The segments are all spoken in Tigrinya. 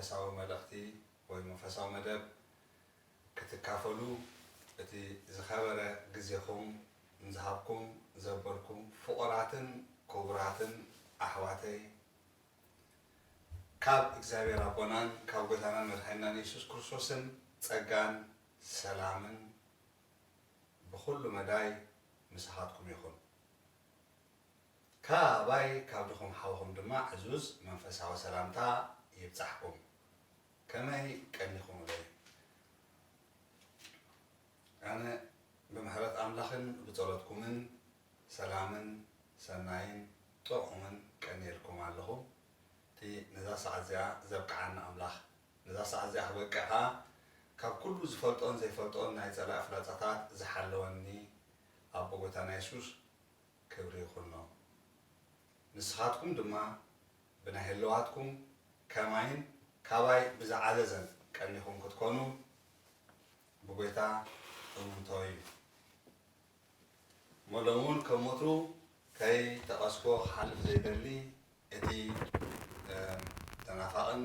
መንፈሳዊ መልእኽቲ ወይ መንፈሳዊ መደብ ክትካፈሉ እቲ ዝኸበረ ግዜኹም ንዝሃብኩም ዘበልኩም ፍቑራትን ክቡራትን ኣሕዋተይ፣ ካብ እግዚኣብሔር ኣቦናን ካብ ጎይታናን መድሓኒናን የሱስ ክርስቶስን ጸጋን ሰላምን ብኹሉ መዳይ ምሳኻትኩም ይኹን። ካባይ ካብ ድኹም ሓውኹም ድማ ዕዙዝ መንፈሳዊ ሰላምታ ይብጻሕኩም። ከመይ ቀኒኹም ኢለይ? ኣነ ብምሕረት ኣምላኽን ብጸሎትኩምን ሰላምን ሰናይን ጥዑምን ቀኒየልኩም ኣለኹ። እቲ ነዛ ሰዓት እዚኣ ዘብቅዓኒ ኣምላኽ፣ ነዛ ሰዓት እዚኣ ክበቅዕ ከኣ ካብ ኩሉ ዝፈልጦን ዘይፈልጦን ናይ ጸላኢ ፍላጻታት ዝሓለወኒ ኣቦ ጎይታና የሱስ ክብሪ ይኹኖ። ንስኻትኩም ድማ ብናይ ህልዋትኩም ከማይን ካባይ ብዝዓዘዘን ቀኒኹም ክትኮኑ ብጎይታ እምንቶ እዩ። እሞ ሎሚ እውን ከም ወትሩ ከይጠቐስኩዎ ክሓልፍ ዘይደሊ እቲ፣ እ፣ ተናፋቕን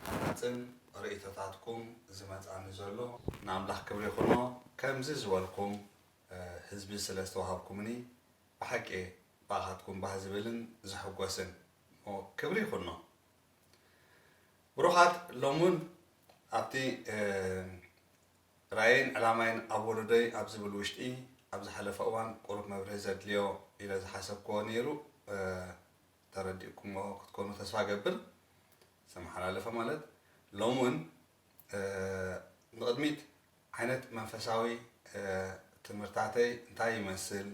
ሃናጽን ርእይቶታትኩም ዝመጻኒ ዘሎ ንኣምላኽ ክብሪ ይኹኖ። ከምዚ ዝበልኩም፣ እ፣ ህዝቢ ስለ ዝተዋሃብኩምኒ ብሓቂ ብኣኻትኩም ባህ ዝብልን ዝሕጎስን እሞ ክብሪ ይኹኖ። ብሩኻት፣ ሎሚ እውን ኣብቲ፣ እ፣ ራእይን ዕላማይን ኣብ ወለዶይ ኣብ ዝብል ውሽጢ ኣብ ዝሓለፈ እዋን ቁሩብ መብርሂ ዘድልዮ ኢለ ዝሓሰብክዎ ነይሩ፣ እ፣ ተረዲእኩምዎ ክትኮኑ ተስፋ ገብር። ዝተመሓላለፈ ማለት ሎሚ እውን፣ እ፣ ንቕድሚት ዓይነት መንፈሳዊ፣ እ፣ ትምህርታተይ እንታይ ይመስል፣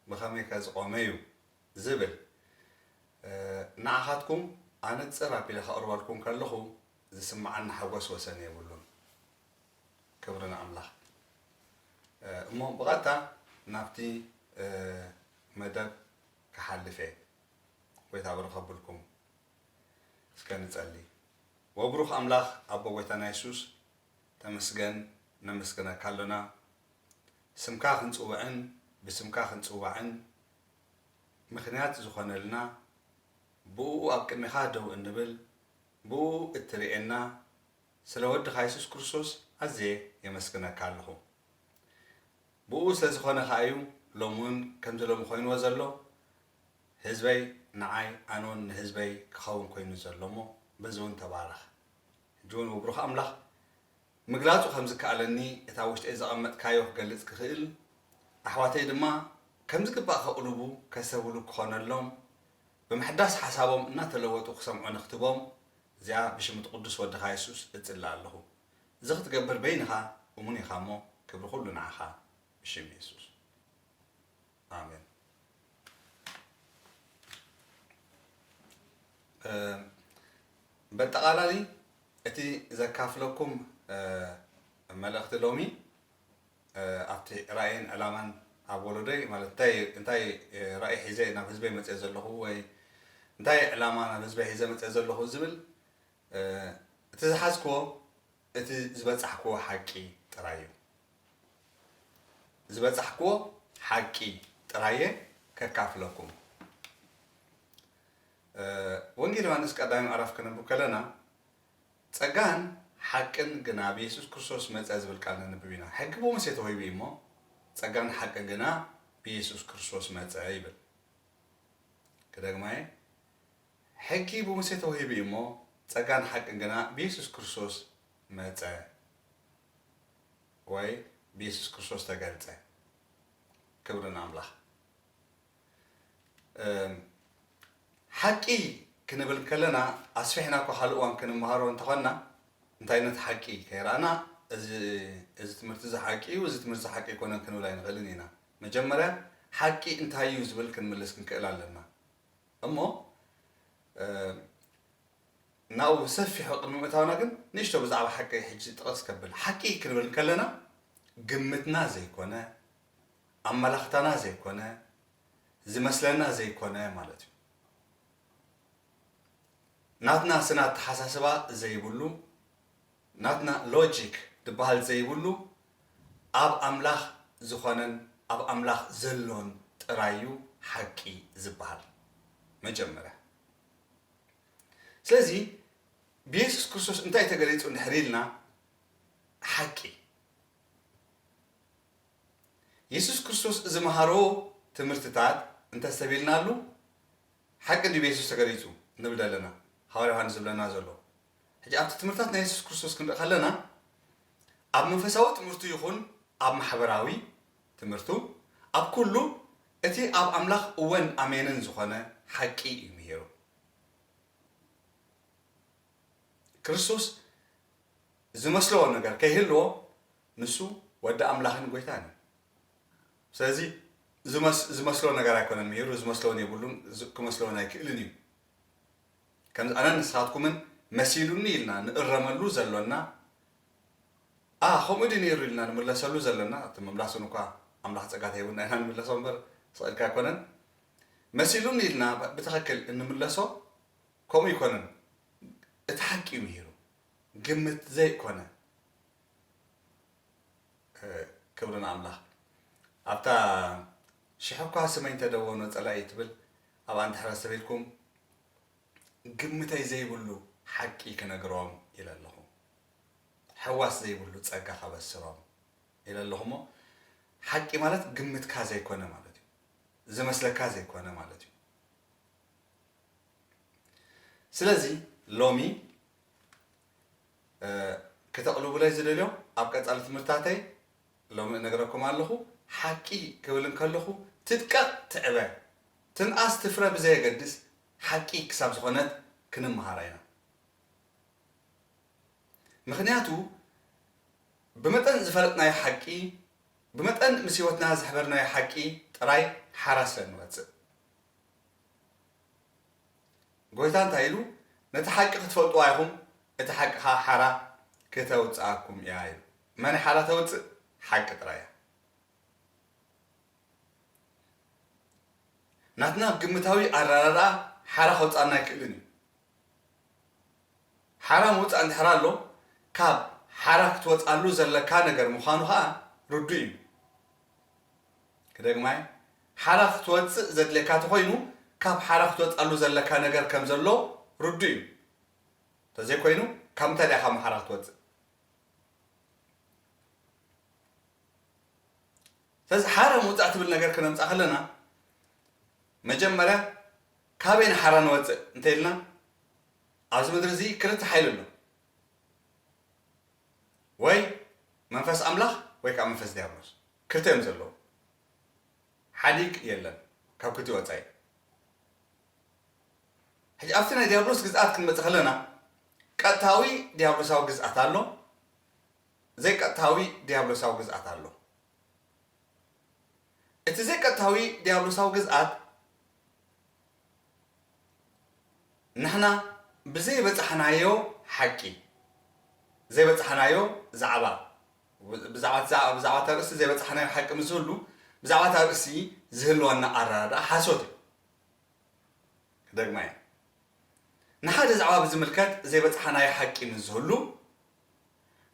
ብኸመይ ከ ዝቖመ እዩ ዝብል፣ እ፣ ንዓኻትኩም ኣነጽር ኣቢለ ከቕርበልኩም ከለኹ ዝስምዓኒ ሓጎስ ወሰን የብሉን። ክብሪ ንኣምላኽ። እ፣ እሞ ብቐጥታ ናብቲ፣ እ፣ መደብ ክሓልፍ እየ። ጎይታ ብሩኽ ከብልኩም። እስከ ንጸሊ። ወብሩኽ ኣምላኽ ኣቦ ጎይታና የሱስ፣ ተመስገን፣ ነመስግነካ ኣሎና። ስምካ ክንጽውዕን ብስምካ ክንጽዋዕን ምኽንያት ዝኾነልና፣ ብእኡ ኣብ ቅድሜኻ ደው እንብል፣ ብእኡ እትርእየና፣ ስለ ወድኻ የሱስ ክርስቶስ ኣዝየ የመስግነካ ኣለኹ። ብኡ ስለ ዝኾነ ኸኣ እዩ ሎሚ እውን ከምዚ ሎሚ ኮይንዎ ዘሎ፣ ህዝበይ ንዓይ ኣነ እውን ንህዝበይ ክኸውን ኮይኑ ዘሎ እሞ፣ በዚ እውን ተባረኽ። ሕጂ እውን ብሩኽ ኣምላኽ፣ ምግላጹ ከም ዝከኣለኒ እታ ውሽጠይ ዘቐመጥካዮ ክገልጽ ክኽእል፣ ኣሕዋተይ ድማ ከም ዝግባእ ከቕልቡ፣ ከሰብሉ ክኾነሎም፣ ብምሕዳስ ሓሳቦም እናተለወጡ ክሰምዑ ንክትቦም፣ እዚኣ ብሽም እቲ ቅዱስ ወድኻ የሱስ እጽሊ ኣለኹ። እዚ ክትገብር በይንኻ እሙን ኢኻ እሞ፣ ክብሪ ኩሉ ንዓኻ፣ ብሽም የሱስ። ኣሜን። እ፣ በጠቓላሊ እቲ ዘካፍለኩም፣ እ፣ መልእኽቲ ሎሚ፣ እ፣ ኣብቲ ራእይን ዕላማን ኣብ ወለዶይ፣ ማለት እንታይ፣ እንታይ፣ እ፣ ራእይ ሒዘ ናብ ህዝበይ መፅየ ዘለኹ ወይ እንታይ ዕላማ ናብ ህዝበይ ሒዘ መፅየ ዘለኹ ዝብል፣ እ፣ እቲ ዝሓዝክዎ እቲ ዝበጻሕክዎ ሓቂ ጥራይ እዩ። ዝበጻሕክዎ ሓቂ ጥራየ ከካፍለኩም። እ፣ ወንጌል ዮሃንስ ቀዳማይ ምዕራፍ ከነንብብ ከለና፣ "ጸጋን ሓቅን ግና ብየሱስ ክርስቶስ መጸ" ዝብል ቃል ነንብብ ኢና። ሕጊ ብሙሴ ተዋሂቡ እዩ እሞ፣ "ጸጋን ሓቅን ግና ብየሱስ ክርስቶስ መጸ" ይብል። ክደግማ እየ። "ሕጊ ብሙሴ ተዋሂቡ እዩ እሞ፣ ጸጋን ሓቅን ግና ብየሱስ ክርስቶስ መጸ" ወይ ብየሱስ ክርስቶስ ተገልጸ። ክብሪ ንኣምላኽ። እም፣ ሓቂ ክንብል ከለና፣ ኣስፊሕና እኳ ካልእ እዋን ክንመሃሮ እንተኾንና፣ እንታይነት ሓቂ ከይረኣና፣ እዚ፣ እዚ ትምህርቲ እዚ ሓቂ እዩ፣ እዚ ትምህርቲ እዚ ሓቂ ኣይኮነን ክንብል ኣይንኽእልን ኢና። መጀመርያ፣ ሓቂ እንታይ እዩ ዝብል ክንምልስ ክንክእል ኣለና። እሞ፣ እ፣ ናብኡ ብሰፊሑ ቅድሚ ምእታውና ግን፣ ንእሽቶ ብዛዕባ ሓቂ ሕጂ ጥቕስ ከብል። ሓቂ ክንብል ከለና፣ ግምትና ዘይኮነ፣ ኣመላኽታና ዘይኮነ፣ ዝመስለና ዘይኮነ ማለት እዩ። ናትና ስነ ኣተሓሳስባ ዘይብሉ፣ ናትና ሎጂክ ዝበሃል ዘይብሉ፣ ኣብ ኣምላኽ ዝኾነን ኣብ ኣምላኽ ዘሎን ጥራይ እዩ ሓቂ ዝበሃል። መጀመርያ። ስለዚ፣ ብየሱስ ክርስቶስ እንታይ ተገሊጹ እንድሕር ኢልና፣ ሓቂ። የሱስ ክርስቶስ ዝመሃሮ ትምህርትታት እንተሰቢልናሉ፣ ሓቂ እንድዩ ብየሱስ ተገሊጹ ንብል ዘለና። ሃዋርያ ዮሃንስ ዝብለና ዘሎ። ሕጂ ኣብቲ ትምህርታት ናይ የሱስ ክርስቶስ ክንርኢ ከለና፣ ኣብ መንፈሳዊ ትምህርቱ ይኹን ኣብ ማሕበራዊ ትምህርቱ፣ ኣብ ኩሉ እቲ ኣብ ኣምላኽ እወን ኣሜንን ዝኾነ ሓቂ እዩ ምሂሩ። ክርስቶስ ዝመስሎ ነገር ከይህልዎ፣ ንሱ ወዲ ኣምላኽን ጎይታን እዩ። ስለዚ ዝመስ-፣ ዝመስሎ ነገር ኣይኮነን ምሂሩ፣ ዝመስሎን የብሉን፣ ዝ-፣ ክመስሎን ኣይክእልን እዩ። ከምዚ ኣነን ንስኻትኩምን መሲሉኒ ኢልና ንእረመሉ ዘሎና፣ "ኣ፣ ከምኡ ድዩ ነይሩ?" ኢልና ንምለሰሉ ዘለና፣ እቲ ምምላስ እውን እኳ ኣምላኽ ጸጋ ተሂቡና ኢና ንምለሶ እምበር፣ ስቕ ኢልካ ኣይኮነን። መሲሉኒ ኢልና ብ-፣ ብትኽክል እንምለሶ ከምኡ ኣይኮነን። እቲ ሓቂ እዩ ምሂሩ፣ ግምት ዘይኮነ። እ፣ ክብሪ ንኣምላኽ። ኣብታ ሽሕ እኳ ስመይ እንተደወኖ ጸላኢ ትብል፣ ኣብኣ እንድሕር ኣስተብሂልኩም፣ ግምተይ ዘይብሉ ሓቂ ክነግሮም ኢለ ኣለኹ። ሕዋስ ዘይብሉ ጸጋ ከበስሮም ኢለ ኣለኹ። እሞ ሓቂ ማለት ግምትካ ዘይኮነ ማለት እዩ። ዝመስለካ ዘይኮነ ማለት እዩ። ስለዚ ሎሚ፣ እ፣ ክተቕልቡለይ ዝደልዮ፣ ኣብ ቀጻሊ ትምህርታተይ ሎሚ እነግረኩም ኣለኹ፣ ሓቂ ክብል እንከለኹ ትድቀቕ ትዕበ፣ ትንኣስ ትፍረ ብዘየገድስ ሓቂ ክሳብ ዝኾነት ክንመሃራ ኢና። ምኽንያቱ ብመጠን ዝፈለጥናዮ ሓቂ፣ ብመጠን ምስ ህይወትና ዘሕበርናዮ ሓቂ ጥራይ ሓራ ስለ እንወጽእ። ጎይታ እንታይ ኢሉ? "ነቲ ሓቂ ክትፈልጥዋ ኢኹም፣ እቲ ሓቂ ኸኣ ሓራ ክተውጽኣኩም እያ" ኢሉ። መን ሓራ ተውጽእ? ሓቂ ጥራይ እያ። ናትና ግምታዊ ኣረዳድኣ ሓራ ከውጽኣና ኣይክእልን እዩ። ሓራ ምውጻእ እንድሕር ኣሎ፣ ካብ ሓራ ክትወጽኣሉ ዘለካ ነገር ምዃኑ ኸኣ ርዱእ እዩ። ክደግማ እየ፣ ሓራ ክትወጽእ ዘድልየካ ተኾይኑ፣ ካብ ሓራ ክትወጽኣሉ ዘለካ ነገር ከም ዘሎ ርዱእ እዩ። እንተዘይኮይኑ፣ ካብ ምንታይ ዲኻ ሓራ ክትወጽእ? ስለዚ ሓራ ምውጻእ ትብል ነገር ክነምጽኣ ከለና፣ መጀመርያ ካበይ ንሓራ ንወጽእ እንተ ኢልና፣ ኣብዚ ምድሪ እዚ ክልተ ሓይሊ ኣሎ። ወይ መንፈስ ኣምላኽ ወይ ከኣ መንፈስ ዲያብሎስ። ክልተ እዮም ዘለዉ። ሓዲግ የለን ካብ ክልቲኡ ወጻኢ። ሕጂ ኣብቲ ናይ ዲያብሎስ ግዝኣት ክንመጽእ ከለና፣ ቀጥታዊ ዲያብሎሳዊ ግዝኣት ኣሎ፣ ዘይቀጥታዊ ዲያብሎሳዊ ግዝኣት ኣሎ። እቲ ዘይቀጥታዊ ዲያብሎሳዊ ግዝኣት ንሕና ብዘይበጻሕናዮ ሓቂ፣ ዘይበጻሕናዮ ዛዕባ፣ ብዛዕባ እቲ ዛ-፣ ብዛዕባ እቲ ኣርእስቲ ዘይበጻሕናዮ ሓቂ ምስ ዝህሉ፣ ብዛዕባ እቲ ኣርእስቲ ዝህልወና ኣረዳድኣ ሓሶት እዩ። ክደግማ እየ። ንሓደ ዛዕባ ብዝምልከት ዘይበጻሕናዮ ሓቂ ምስ ዝህሉ፣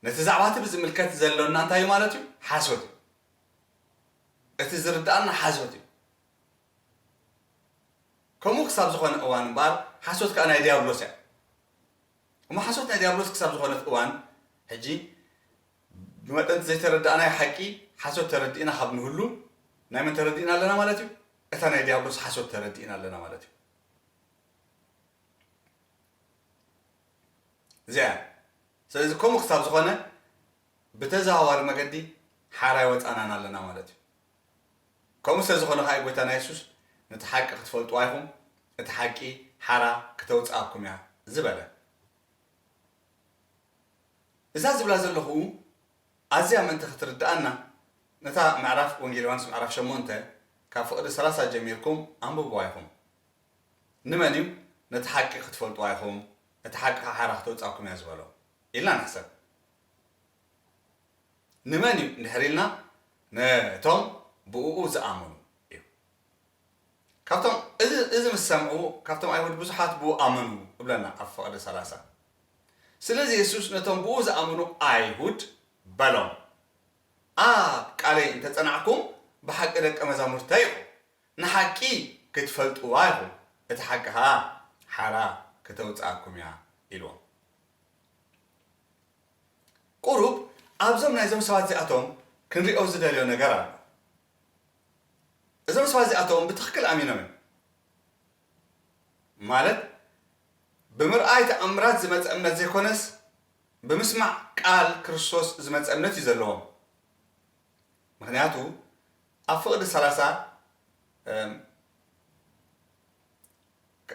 ነቲ ዛዕባ እቲ ብዝምልከት ዘሎና እንታይ እዩ ማለት እዩ? ሓሶት እዩ። እቲ ዝርድኣና ሓሶት እዩ። ከምኡ ክሳብ ዝኾነ እዋን እምበኣር፣ ሓሶት ከኣ ናይ ዲያብሎስ እያ። እሞ ሓሶት ናይ ዲያብሎስ ክሳብ ዝኾነት እዋን፣ ሕጂ ብመጠን እቲ ዘይተረዳእናዮ ሓቂ ሓሶት ተረዲእና ካብ ንህሉ፣ ናይ መን ተረዲእና ኣለና ማለት እዩ? እታ ናይ ዲያብሎስ ሓሶት ተረዲእና ኣለና ማለት እዩ። እዚኣ እያ። ስለዚ ከምኡ ክሳብ ዝኾነ ብተዘዋዋሪ መገዲ ሓራ ይወጻናን ኣለና ማለት እዩ። ከምኡ ስለ ዝኾነ ከኣ ጎይታና የሱስ ነቲ ሓቂ ክትፈልጥዋ ኢኹም፣ እቲ ሓቂ ሓራ ክተውጽኣኩም እያ ዝበለ። እዛ ዝብላ ዘለኹ ኣዝያ ምእንቲ ክትርድኣና፣ ነታ ምዕራፍ ወንጌል ዮሃንስ ምዕራፍ ሸሞንተ ካብ ፍቕዲ ሰላሳ ጀሚርኩም ኣንብብዋ ኢኹም። ንመን እዩ ነቲ ሓቂ ክትፈልጥዋ ኢኹም፣ እቲ ሓቂ ኸኣ ሓራ ክተውጻኩም እያ ዝበሎ ኢልና ንሕሰብ። ንመን እዩ እንድሕር ኢልና፣ ነቶም ብእኡ ዝኣመኑ እዩ። ካብቶም፣ እዚ፣ እዚ ምስ ሰምዑ፣ ካብቶም ኣይሁድ ብዙሓት ብኡ ኣመኑ እብለና ኣብ ፍቕዲ ሰላሳ። ስለዚ የሱስ ነቶም ብኡ ዝኣመኑ ኣይሁድ በሎም፣ "ኣብ ቃለይ እንተጸናዕኩም ብሓቂ ደቀ መዛሙርተይ ኢኹም፣ ንሓቂ ክትፈልጥዋ ኢኹም፣ እቲ ሓቂ ኸኣ ሓራ ክተውጽኣኩም እያ" ኢልዎም። ቁሩብ ኣብዞም ናይዞም ሰባት እዚኣቶም ክንሪኦ ዝደልዮ ነገር ኣሎ። እዞም ሰባት እዚኣቶም ብትኽክል ኣሚኖም እዮም። ማለት ብምርኣይ ተኣምራት ዝመጸ እምነት ዘይኮነስ ብምስማዕ ቃል ክርስቶስ ዝመጸ እምነት እዩ ዘለዎም። ምኽንያቱ ኣብ ፍቕዲ ሰላሳ እም፣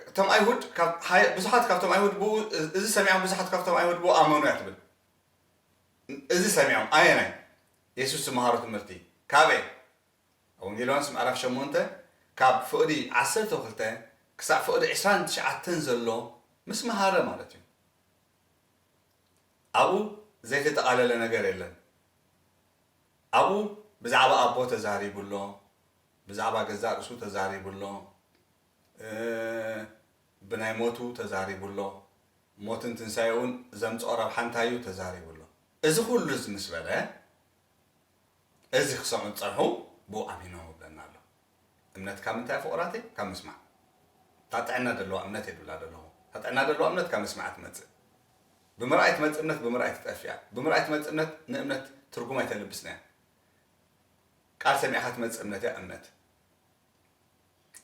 እቶም ኣይሁድ ካብ- ሃይ- ብዙሓት ካብቶም ኣይሁድ ብኡ እዚ ሰሚዖም ብዙሓት ካብቶም ኣይሁድ ብኡ ኣመኑ እያ ትብል። እዚ ሰሚዖም ኣየናይ? የሱስ ዝመሃሮ ትምህርቲ ካበይ? ኣብ ወንጌል ዮሃንስ ምዕራፍ ሸሞንተ ካብ ፍቕዲ ዓሰርተ ክልተ ክሳብ ፍቕዲ ዕስራን ትሽዓተን ዘሎ ምስ መሃረ ማለት እዩ። ኣብኡ ዘይተጠቓለለ ነገር የለን። ኣብኡ ብዛዕባ ኣቦ ተዛሪቡ ኣሎ፣ ብዛዕባ ገዛእ ርእሱ ተዛሪቡ ኣሎ፣ እ፣ ብናይ ሞቱ ተዛሪቡ ኣሎ፣ ሞትን ትንሳኤኡን ዘምጽኦ ረብሓ እንታይ እዩ ተዛሪቡ ኣሎ። እዚ ኩሉ እዚ ምስ በለ፣ እዚ ክሰምዑ ዝጸንሑ ብኡ ኣሚኖም ይብለና ኣሎ። እምነት ካብ ምንታይ ፍቑራተይ? ካብ ምስማዕ። እታ ጥዕና ዘለዋ እምነት እየ ዝብላ ዘለኹ። እታ ጥዕና ዘለዋ እምነት ካብ ምስማዕ ትመጽእ። ብምርኣይ ትመጽእ እምነት ብምርኣይ ትጠፍእ እያ። ብምርኣይ ትመጽእ እምነት ንእምነት ትርጉም ኣይተልብስን እያ። ቃል ሰሚዕኻ ትመጽእ እምነት እያ እምነት።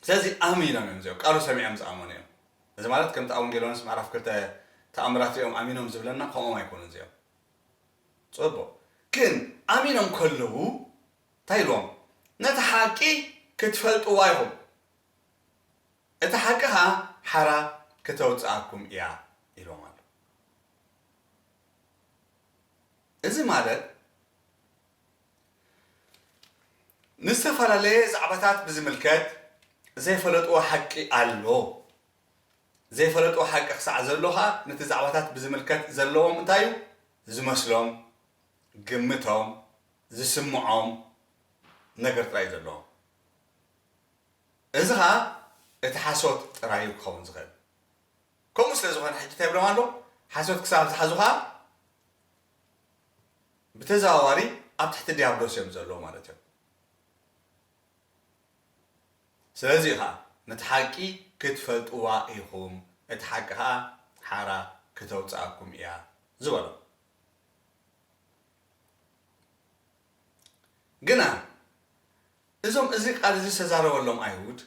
ስለዚ ኣሚኖም እዮም እዚኦም፣ ቃሉ ሰሚዖም ዝኣመኑ እዮም። እዚ ማለት ከምቲ ኣብ ወንጌል ዮሃንስ ምዕራፍ ክልተ ተኣምራት ሪኦም ኣሚኖም ዝብለና ከምኦም ኣይኮኑን እዚኦም። ጽቡቕ። ግን ኣሚኖም ከለዉ እንታይ ኢልዎም? ነቲ ሓቂ ክትፈልጥዋ ኢኹም፣ እቲ ሓቂ ኸኣ ሓራ ክተውጽኣኩም እያ ኢልዎም ኣሎ። እዚ ማለት ንዝተፈላለየ ዛዕባታት ብዝምልከት ዘይፈለጥዎ ሓቂ ኣሎ። ዘይፈለጥዎ ሓቂ ክሳዕ ዘሎ ኸኣ ነቲ ዛዕባታት ብዝምልከት ዘለዎም እንታይ እዩ? ዝመስሎም፣ ግምቶም፣ ዝስምዖም ነገር ጥራይ እዩ ዘለዎም። እዚ ኸኣ እቲ ሓሶት ጥራይ እዩ ክኸውን ዝኽእል። ከምኡ ስለ ዝኾነ ሕጂ እንታይ ይብሎም ኣሎ? ሓሶት ክሳብ ዝሓዙ ኸኣ ብተዘዋዋሪ ኣብ ትሕቲ ዲያብሎስ እዮም ዘለዉ ማለት እዮም። ስለዚ ኸኣ ነቲ ሓቂ ክትፈልጥዋ ኢኹም፣ እቲ ሓቂ ኸኣ ሓራ ክተውጽኣኩም እያ ዝበሎ። ግና እዞም እዚ ቃል እዚ ዝተዛረበሎም ኣይሁድ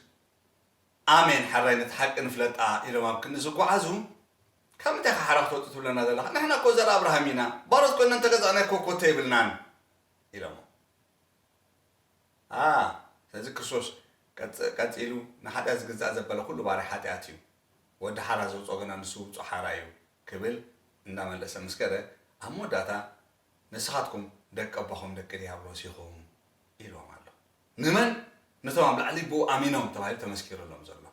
ኣሜን፣ ሓራይ ነቲ ሓቂ ንፍለጣ ኢሎም ኣብ ክንዲ ዝጓዓዙ፣ ካብ ምንታይ ኢኻ ሓራ ክትወጽእ ትብለና ዘለኻ? ንሕና እኮ ዘር ኣብርሃም ኢና፣ ባሮት ኮይና እንተገዛእናይ እኮ ኮተ የብልናን ኢሎሞ። ኣ፣ ስለዚ ክርስቶስ ቀጽ-፣ ቀጺሉ ንሓጢኣት ዝግዛእ ዘበለ ኩሉ ባርያ ሓጢኣት እዩ። ወዲ ሓራ ዘውጽኦ ግና ንሱ ውጹእ ሓራ እዩ ክብል እንዳመለሰ ምስ ከደ፣ ኣብ መወዳእታ ንስኻትኩም ደቂ ኣቦኹም ደቂ ዲያብሎስ ኢኹም ኢልዎም ኣሎ። ንመን? ነቶም ኣብ ላዕሊ ብኡ ኣሚኖም ተባሂሉ ተመስኪሩሎም ዘሎ።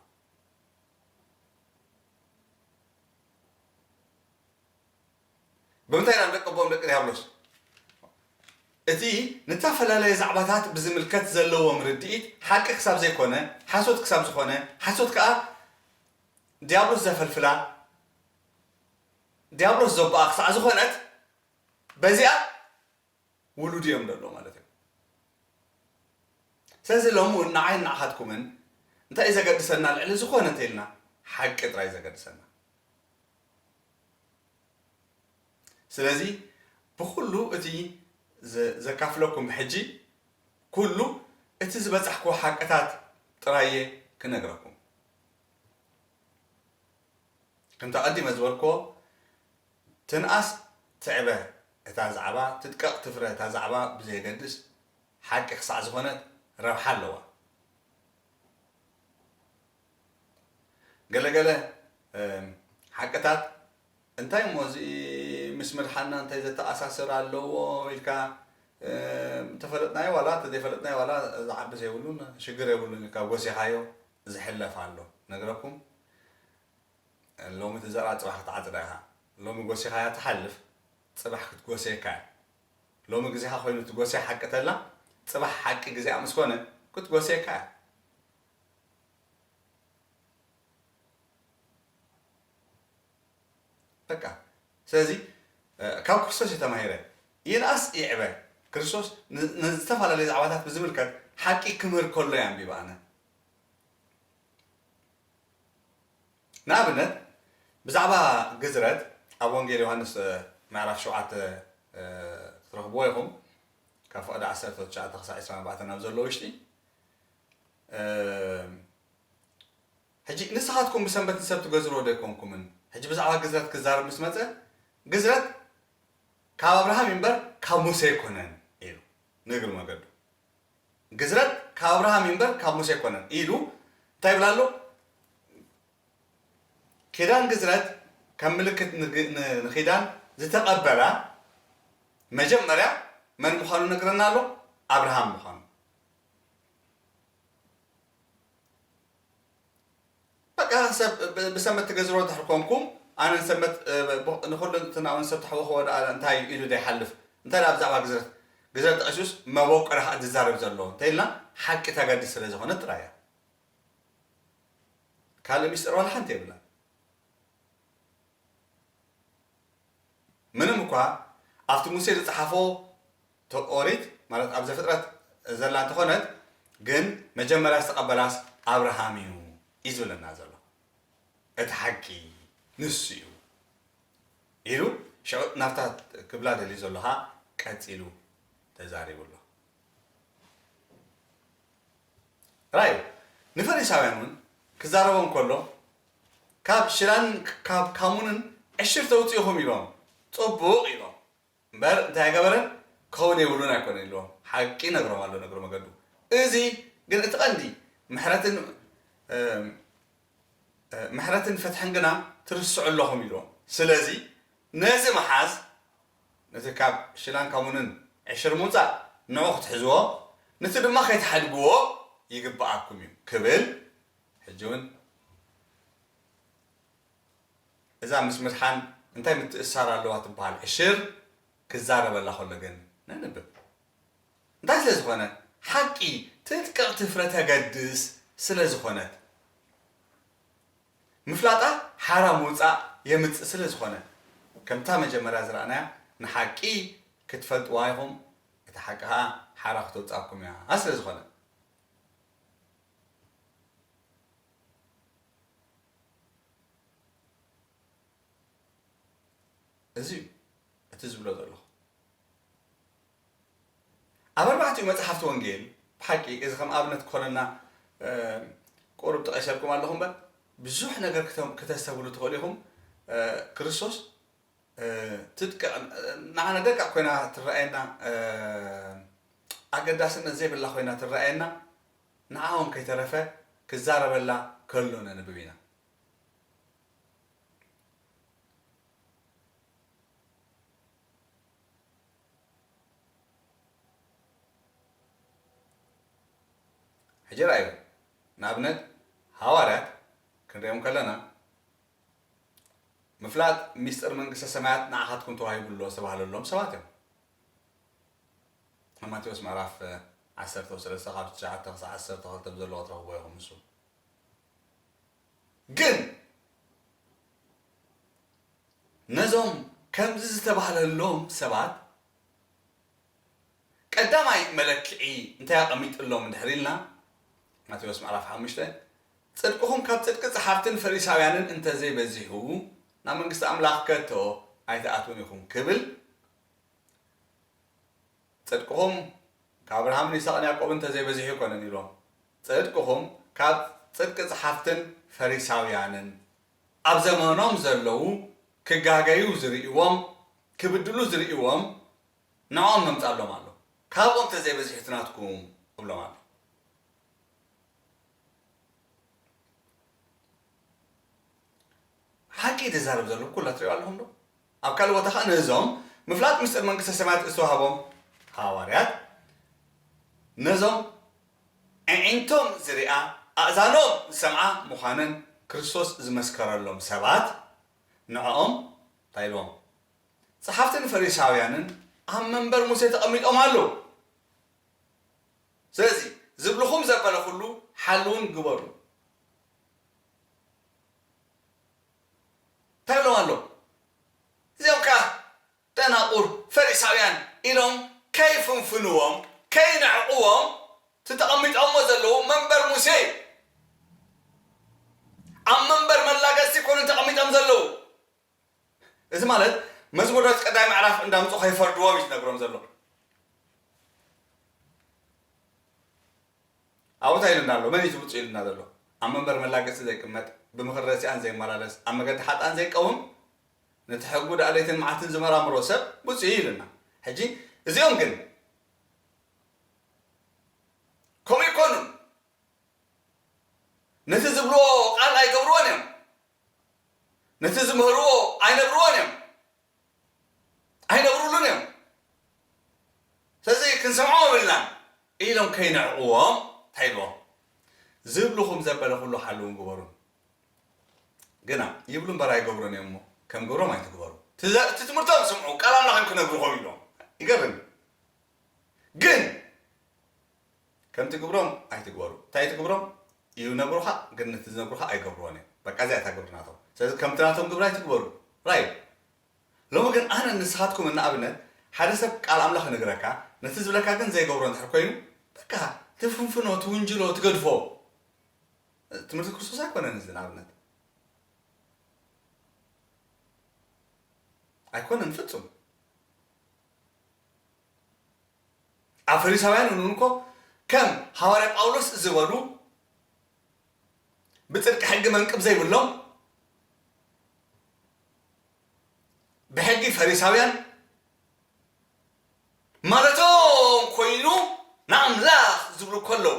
ብምንታይ ኢና ደቂ ኣቦም ደቂ ዲያብሎስ? እቲ ንተፈላለየ ዛዕባታት ብዝምልከት ዘለዎም ርድኢት ሓቂ ክሳብ ዘይኮነ፣ ሓሶት ክሳብ ዝኾነ፣ ሓሶት ከኣ ዲያብሎስ ዘፈልፍላ፣ ዲያብሎስ ዘቦኣ ክሳዕ ዝኾነት፣ በዚኣ ውሉድ እዮም ዘለዉ ማለት እዮም። ስለዚ ሎሚ እውን ንዓይን ንዓኻትኩምን እንታይ እዩ ዘገድሰና? ልዕሊ ዝኾነ እንተኢልና ሓቂ ጥራይ እዩ ዘገድሰና። ስለዚ ብኹሉ እቲ ዘ-፣ ዘካፍለኩም ሕጂ ኩሉ እቲ ዝበጻሕክዎ ሓቅታት ጥራይ እየ ክነግረኩም። ከምቲ ኣቐዲመ ዝበልክዎ፣ ትንኣስ ትዕበ እታ ዛዕባ፣ ትድቀቕ ትፍረ እታ ዛዕባ ብዘየገድስ፣ ሓቂ ክሳዕ ዝኾነት ረብሓ ኣለዋ። ገለገለ፣ እም፣ ሓቅታት፣ "እንታይ እሞ እዚ ምስ ምድሓንና እንታይ ዘተኣሳስር ኣለዎ?" ኢልካ፣ እም፣ እንተፈለጥናዮ ዋላ እንተዘይፈለጥናዮ ዋላ ዝዓቢ ዘይብሉን ሽግር የብሉን ኢልካ ጎሲኻዮ ዝሕለፍ ኣሎ። ነግረኩም፣ ሎሚ ትዘርኣ ጽባሕ ክትዓጽዳ ኢኻ። ሎሚ ጎሲኻያ ትሓልፍ፣ ጽባሕ ክትጎስየካ እያ። ሎሚ ግዜኻ ኮይኑ ትጎስያ ሓቂ ተላ፣ ጽባሕ ሓቂ ግዜኣ ምስ ኮነ ክትጎስየካ እያ። በቃ። ስለዚ፣ እ፣ ካብ ክርስቶስ እየ ተማሂረ። ይንኣስ ይዕበ። ክርስቶስ ን-፣ ንዝተፈላለዩ ዛዕባታት ብዝምልከት ሓቂ ክምህር ከሎ እየ ኣንቢበ ኣነ። ንኣብነት፣ ብዛዕባ ግዝረት ኣብ ወንጌል ዮሃንስ፣ እ፣ ምዕራፍ ሸውዓተ፣ እ፣ ትረኽብዎ ኢኹም። ካብ ፍቕዲ ዓሰርተ ትሽዓተ ክሳዕ ዕስራን ኣርባዕተን ኣብ ዘሎ ውሽጢ። እም፣ ሕጂ ንስኻትኩም ብሰንበት ንሰብ ትገዝርዎ ዶ ኣይኮንኩምን? ሕጂ ብዛዕባ ግዝረት ክዛረብ ምስ መጸ፣ ግዝረት ካብ ኣብርሃም እምበር ካብ ሙሴ ኣይኮነን ኢሉ፣ ንእግሪ መገዱ። ግዝረት ካብ ኣብርሃም እምበር ካብ ሙሴ ኣይኮነን ኢሉ እንታይ ይብል ኣሎ? ኪዳን ግዝረት ከም ምልክት ንግ-፣ ን-፣ ንኪዳን ዝተቐበላ መጀመርያ መን ምዃኑ ነግረና ኣሎ? ኣብርሃም ምዃኑ። በቃ ሰብ ብ-፣ ብሰንበት ትገዝሮ ድሕር ኮንኩም፣ ኣነ ንሰንበት፣ እ፣ ብ-፣ ንኹሉ እንትና እውን ሰብ ተሕወኽዎ ደኣ እንታይ ኢሉ ዘይሓልፍ? እንታይ ደኣ ብዛዕባ ግዝረት፣ ግዝረት ጠቒሱስ መበቆል ደኣ ዝዛረብ ዘሎ? እንተኢልና ሓቂ ተገድስ ስለ ዝኾነ ጥራይ እያ። ካልእ ሚስጥር ዋላ ሓንቲ የብላን። ምንም እኳ ኣብቲ ሙሴ ዝጸሓፎ ተ-፣ ኦሪት ማለት ኣብ ዘፍጥረት ዘላ እንተኾነት፣ ግን መጀመርያ ዝተቐበላስ ኣብርሃም እዩ እዩ ዝብለና ዘሎ። እቲ ሓቂ ንሱ እዩ ኢሉ ሽዑ ናብታ ክብላ ደልዩ ዘሎ ኸኣ ቀጺሉ ተዛሪቡ ኣሎ። ራእዩ ንፈሪሳውያን እውን ክዛረቦም ከሎ፣ ካብ ሽላን ካብ ካሙንን ዕሽር ተውፅእኹም ኢሎም፣ ፅቡቕ ኢሎም። እምበር እንታይ ኣይገበረን? ክኸውን የብሉን ኣይኮነን ኢልዎም። ሓቂ ነግሮም ኣሎ፣ ነግሮ መገዱ። እዚ ግን እቲ ቀንዲ ምሕረትን፣ እ፣ እ፣ ምሕረትን ፍትሕን ግና ትርስዑ ኣለኹም ኢልዎም። ስለዚ ነዚ ምሓዝ፣ ነቲ ካብ ሽላን ካሙንን ዕሽር ምውፃእ ንዑ ክትሕዝዎ፣ ነቲ ድማ ከይትሓድግዎ ይግብኣኩም እዩ ክብል፣ ሕጂ እውን እዛ ምስ ምድሓን እንታይ ምትእስሳር ኣለዋ ትበሃል ዕሽር ክዛረበላ ከሎ ግን ነንብብ። እንታይ ስለ ዝኾነ? ሓቂ ትጥቀቕ ትፍረ ተገድስ ስለ ዝኾነት። ምፍላጣ ሓራ ምውጻእ የምጽእ ስለ ዝኾነ፣ ከምታ መጀመርያ ዝረኣናያ ንሓቂ ክትፈልጥዋ ኢኹም፣ እታ ሓቂ ኸኣ ሓራ ክተውጻኩም እያ ስለ ዝኾነ። እዚ እዩ እቲ ዝብሎ ዘለኹ። ኣብ ኣርባዕቲኡ መጽሓፍቲ ወንጌል፣ ብሓቂ እዚ ከም ኣብነት ክኾነና፣ እ፣ ቁሩብ ጠቒሰልኩም ኣለኹ እምበር፣ ብዙሕ ነገር ክተ-፣ ክተስተብህሉ ትኽእሉ ኢኹም። እ፣ ክርስቶስ፣ እ፣ ትጥቀ-፣ ንዓና ደቃቕ ኮይና ትረኣየና፣ እ፣ ኣገዳስነት ዘይብላ ኮይና ትረኣየና፣ ንዓ እውን ከይተረፈ ክዛረበላ ከሎ ነንብብ ኢና። ሕጂ ረኣዩ፣ ንኣብነት ሃዋርያት ክንሪኦም ከለና፣ ምፍላጥ ሚስጥር መንግስተ ሰማያት ንዓኻትኩም ተዋሂቡ ኣሎ ዝተባህለሎም ሰባት እዮም። ኣብ ማቴዎስ ምዕራፍ ዓሰርተ ሰለስተ ካብ ትሽዓተ ክሳብ ዓሰርተ ክልተ ብዘለዎ ትረኽብዎ ኢኹም። ንሱ ግን ነዞም ከምዚ ዝተባህለሎም ሰባት ቀዳማይ መለክዒ እንታይ ኣቐሚጥሎም እንድሕር ኢልና፣ ማቴዎስ ምዕራፍ ሓሙሽተ፣ ጽድቅኹም ካብ ጽድቂ ጸሓፍትን ፈሪሳውያንን እንተዘይበዚሑ፣ ናብ መንግስቲ ኣምላኽ ከቶ ኣይትኣትዉን ኢኹም ክብል፣ ጽድቅኹም ካብ ኣብርሃምን ይስሐቅን ያዕቆብን እንተዘይበዚሑ ኣይኮነን ኢሎም። ጽድቅኹም ካብ ጽድቂ ጸሓፍትን ፈሪሳውያንን፣ ኣብ ዘመኖም ዘለዉ ክጋገዩ ዝርእይዎም፣ ክብድሉ ዝርእይዎም፣ ንዕኦም መምጻሎም ኣሎ። ካብኦም እንተዘይበዚሑ እቲ ናትኩም እብሎም ኣሎ። ሓቂ እዩ ዝዛረብ ዘሎ፣ ኩላ ትሪኦ ኣለኹም ዶ? ኣብ ካልእ ቦታ ኸዓ ነዞም ምፍላጥ ምስጢር መንግስተ ሰማያት ዝተዋህቦም ሃዋርያት፣ ነዞም ኣዒንቶም ዝሪኣ ኣእዛኖም ዝሰምዓ ምዃነን ክርስቶስ ዝመስከረሎም ሰባት፣ ንዕኦም እንታይ ኢልዎም? ጸሓፍትን ፈሪሳውያንን ኣብ መንበር ሙሴ ተቐሚጦም ኣለዉ። ስለዚ ዝብልኹም ዘበለ ኩሉ ሓልውን ግበሩ። እንታይ ኢሎም ኣለዉ? እዚኦም ከኣ ደናቁር ፈሪሳውያን ኢሎም ከይፍንፍንዎም፣ ከይንዕቅዎም፣ እቲ ተቐሚጦሞ ዘለዉ መንበር ሙሴ እዩ። ኣብ መንበር መላገጽቲ ይኮኑ ተቐሚጦም ዘለዉ። እዚ ማለት መዝሙር ዳዊት ቀዳማይ ምዕራፍ እንዳምጹ ከይፈርድዎም እዩ ዝነግሮም ዘሎ። ኣብኡ እንታይ ኢሉና ኣሎ? መን እዩ እዚ ብፁዕ ኢሉና ዘሎ? ኣብ መንበር መላገጺ ዘይቅመጥ፣ ብምኽሪ ረሲኣን ዘይመላለስ፣ ኣብ መገዲ ሓጥኣን ዘይቀውም፣ ነቲ ሕጉ ደኣ ለይትን መዓልትን ዝመራምሮ ሰብ ብፁዕ እዩ ኢሉና። ሕጂ እዚኦም ግን ከምኡ ኣይኮኑን። ነቲ ዝብልዎ ቃል ኣይገብርዎን እዮም። ነቲ ዝምህርዎ ኣይነግርዎን እዮም። ኣይነብሩሉን እዮም። ስለዚ ክንሰምዖም የብልናን ኢሎም ከይንዕቕዎም እንታይ ኢልዎም? ዝብልኹም ዘበለ ኩሉ ሓልውን ግበሩን። ግና ይብሉ እምበር ኣይገብሩን እዮም እሞ ከም ግብሮም ኣይትግበሩ። ትዘ-፣ እቲ ትምህርቶም ስምዑ፣ ቃል ኣምላኽ እዮም ክነግርኹም ኢልዎም። ይገርም እዩ። ግን ከምቲ ግብሮም ኣይትግበሩ። እንታይ እቲ ግብሮም? ይነግሩኻ፣ ግን ነቲ ዝነግሩኻ ኣይገብርዎን እዮም። በቃ እዚኣ እታ ግብሪ ናቶም። ስለዚ ከምቲ ናቶም ግብሪ ኣይትግበሩ። ራይ። ሎሚ ግን ኣነ ንስኻትኩም ንኣብነት ሓደ ሰብ ቃል ኣምላኽ ይነግረካ፣ ነቲ ዝብለካ ግን ዘይገብሮ እንድሕር ኮይኑ፣ በቃ ትፍንፍኖ፣ ትውንጅሎ፣ ትገድፎ። ትምህርቲ ክርስቶስ ኣይኮነን እዚ ንኣብነት። ኣይኮነን ፍጹም። ኣብ ፈሪሳውያን እውን እኮ ከም ሃዋርያ ጳውሎስ ዝበሉ ብጽድቂ ሕጊ መንቅብ ዘይብሎም፣ ብሕጊ ፈሪሳውያን ማለቶም ኮይኑ ንኣምላኽ ዝብሉ እኮ ኣለዉ።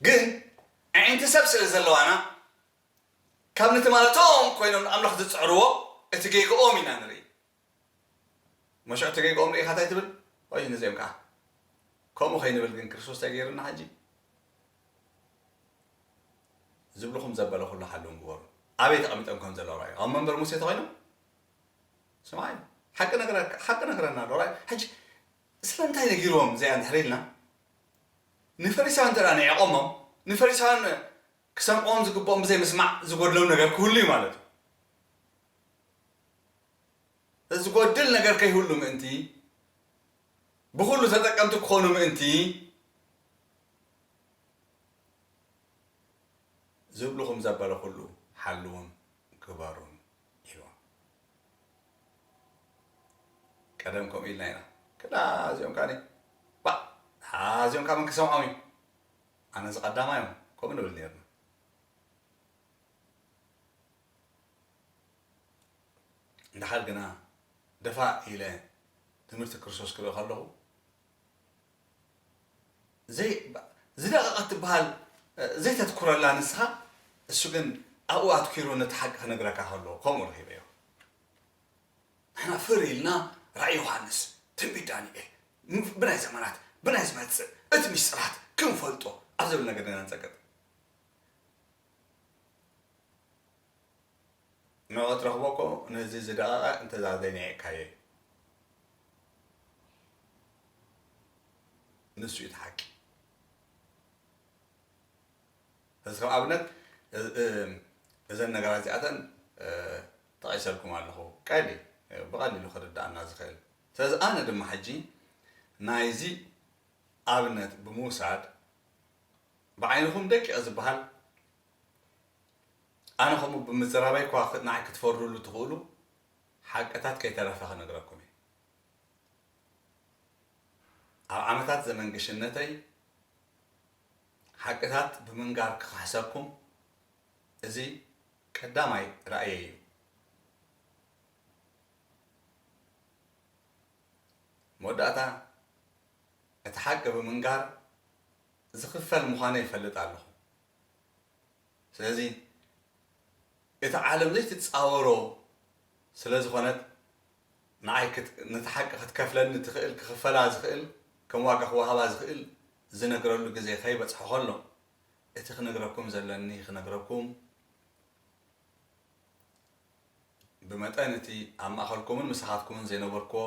ግን ኣዒንቲ ሰብ ስለ ዘለዋና ካብ ነቲ ማለቶም ኮይኖም ንኣምላኽ ዝጽዕርዎ እቲ ጌግኦም ኢና ንርኢ። መሸ እቲ ጌግኦም ርኢኻ እንታይ ትብል? ወይ ነዚኦም ከኣ ከምኡ ከይንብል ግን ክርስቶስ እንታይ ገይሩና ሕጂ? ዝብልኹም ዘበለ ኩሉ ሓልውን ግበሩ። ኣበይ ተቐሚጦም ከም ዘለዉ ርኣዩ። ኣብ መንበር ሙሴ ተኾይኖም? ስማይ፣ ሓቂ ነግረካ፣ ሓቂ ነግረና ኣሎ። ርኣዩ። ሕጂ ስለምንታይ ነጊርዎም እዚኣ እንድሕር ኢልና፣ ንፈሪሳውያን እንተ ደኣ ንዒቖሞም፣ ንፈሪሳውያን ክሰምዖም ዝግብኦም ብዘይ ምስማዕ ዝጎድሎም ነገር ክህሉ እዩ ማለት እዩ። ዝጎድል ነገር ከይህሉ ምእንቲ፣ ብኹሉ ተጠቀምቲ ክኾኑ ምእንቲ፣ ዝብልኹም ዘበለ ኩሉ ሓልውን ግበሩን ኢልዎም። ቀደም ከምኡ ኢልና ኢና። ክላ እዚኦም ከኣ፣ ባ፣ እዚኦም ከኣ መን ክሰምዖም እዩ? ኣነ እዚ ቀዳማዮም፣ ከምኡ ንብል ነይርና። እንድሓር ግና ደፋእ ኢለ ትምህርቲ ክርስቶስ ክርኢ ከለኹ፣ ዘይ-፣ ዝደቐቐት ትበሃል፣ እ፣ ዘይተትኩረላ ንስኻ፣ እሱ ግን ኣብኡ ኣትኪሩ ነቲ ሓቂ ክነግረካ ከሎ፣ ከምኡ ረኺበዮ። ንሕና ፍር ኢልና ራእይ ዮሃንስ፣ ትንቢት ዳንኤል፣ ም-፣ ብናይ ዘመናት፣ ብናይ ዝመጽእ፣ እቲ ምስጢራት ክንፈልጦ ኣብ ዝብል ነገር ኢና ንጸቅጥ። ንዕኡ ትረኽቦ እኮ ነዚ ዝደቐቐ እንተ ዘይነዒቕካዮ እዩ። ንሱ እዩ እቲ ሓቂ። እዚ ከም ኣብነት፣ እ-፣ እ-፣ እዘን ነገራት እዚኣተን፣ እ፣ ጠቒሰልኩም ኣለኹ። ቀሊ-፣ ብቐሊሉ ክርድኣና ዝኽእል። ስለዚ ኣነ ድማ ሕጂ ናይዚ ኣብነት ብምውሳድ ብዓይንኹም ደቂቕ ዝበሃል ኣነ ከምኡ ብምዝራበይ እኳ ክ-፣ ንዓይ ክትፈርዱሉ ትኽእሉ ሓቅታት ከይተረፈ ክነግረኩም እየ። ኣብ ዓመታት ዘመን ግሽነተይ ሓቅታት ብምንጋር ክኽሕሰኩም እዚ ቀዳማይ ራእየይ እዩ። መወዳእታ እቲ ሓቂ ብምንጋር ዝኽፈል ምዃነይ ይፈልጥ ኣለኹ። ስለዚ እቲ ዓለም ዘይትጻወሮ ስለ ዝኾነት፣ ንዓይ ክት-፣ ነቲ ሓቂ ክትከፍለኒ ትኽእል፣ ክኽፈላ ዝኽእል፣ ከም ዋጋ ክወሃባ ዝኽእል ዝነግረሉ ግዜ ከይበጽሐ ከሎ፣ እቲ ክነግረኩም ዘለኒ ክነግረኩም፣ ብመጠን እቲ ኣብ ማእከልኩምን ምሳኻትኩምን ዘይነበርኩዎ፣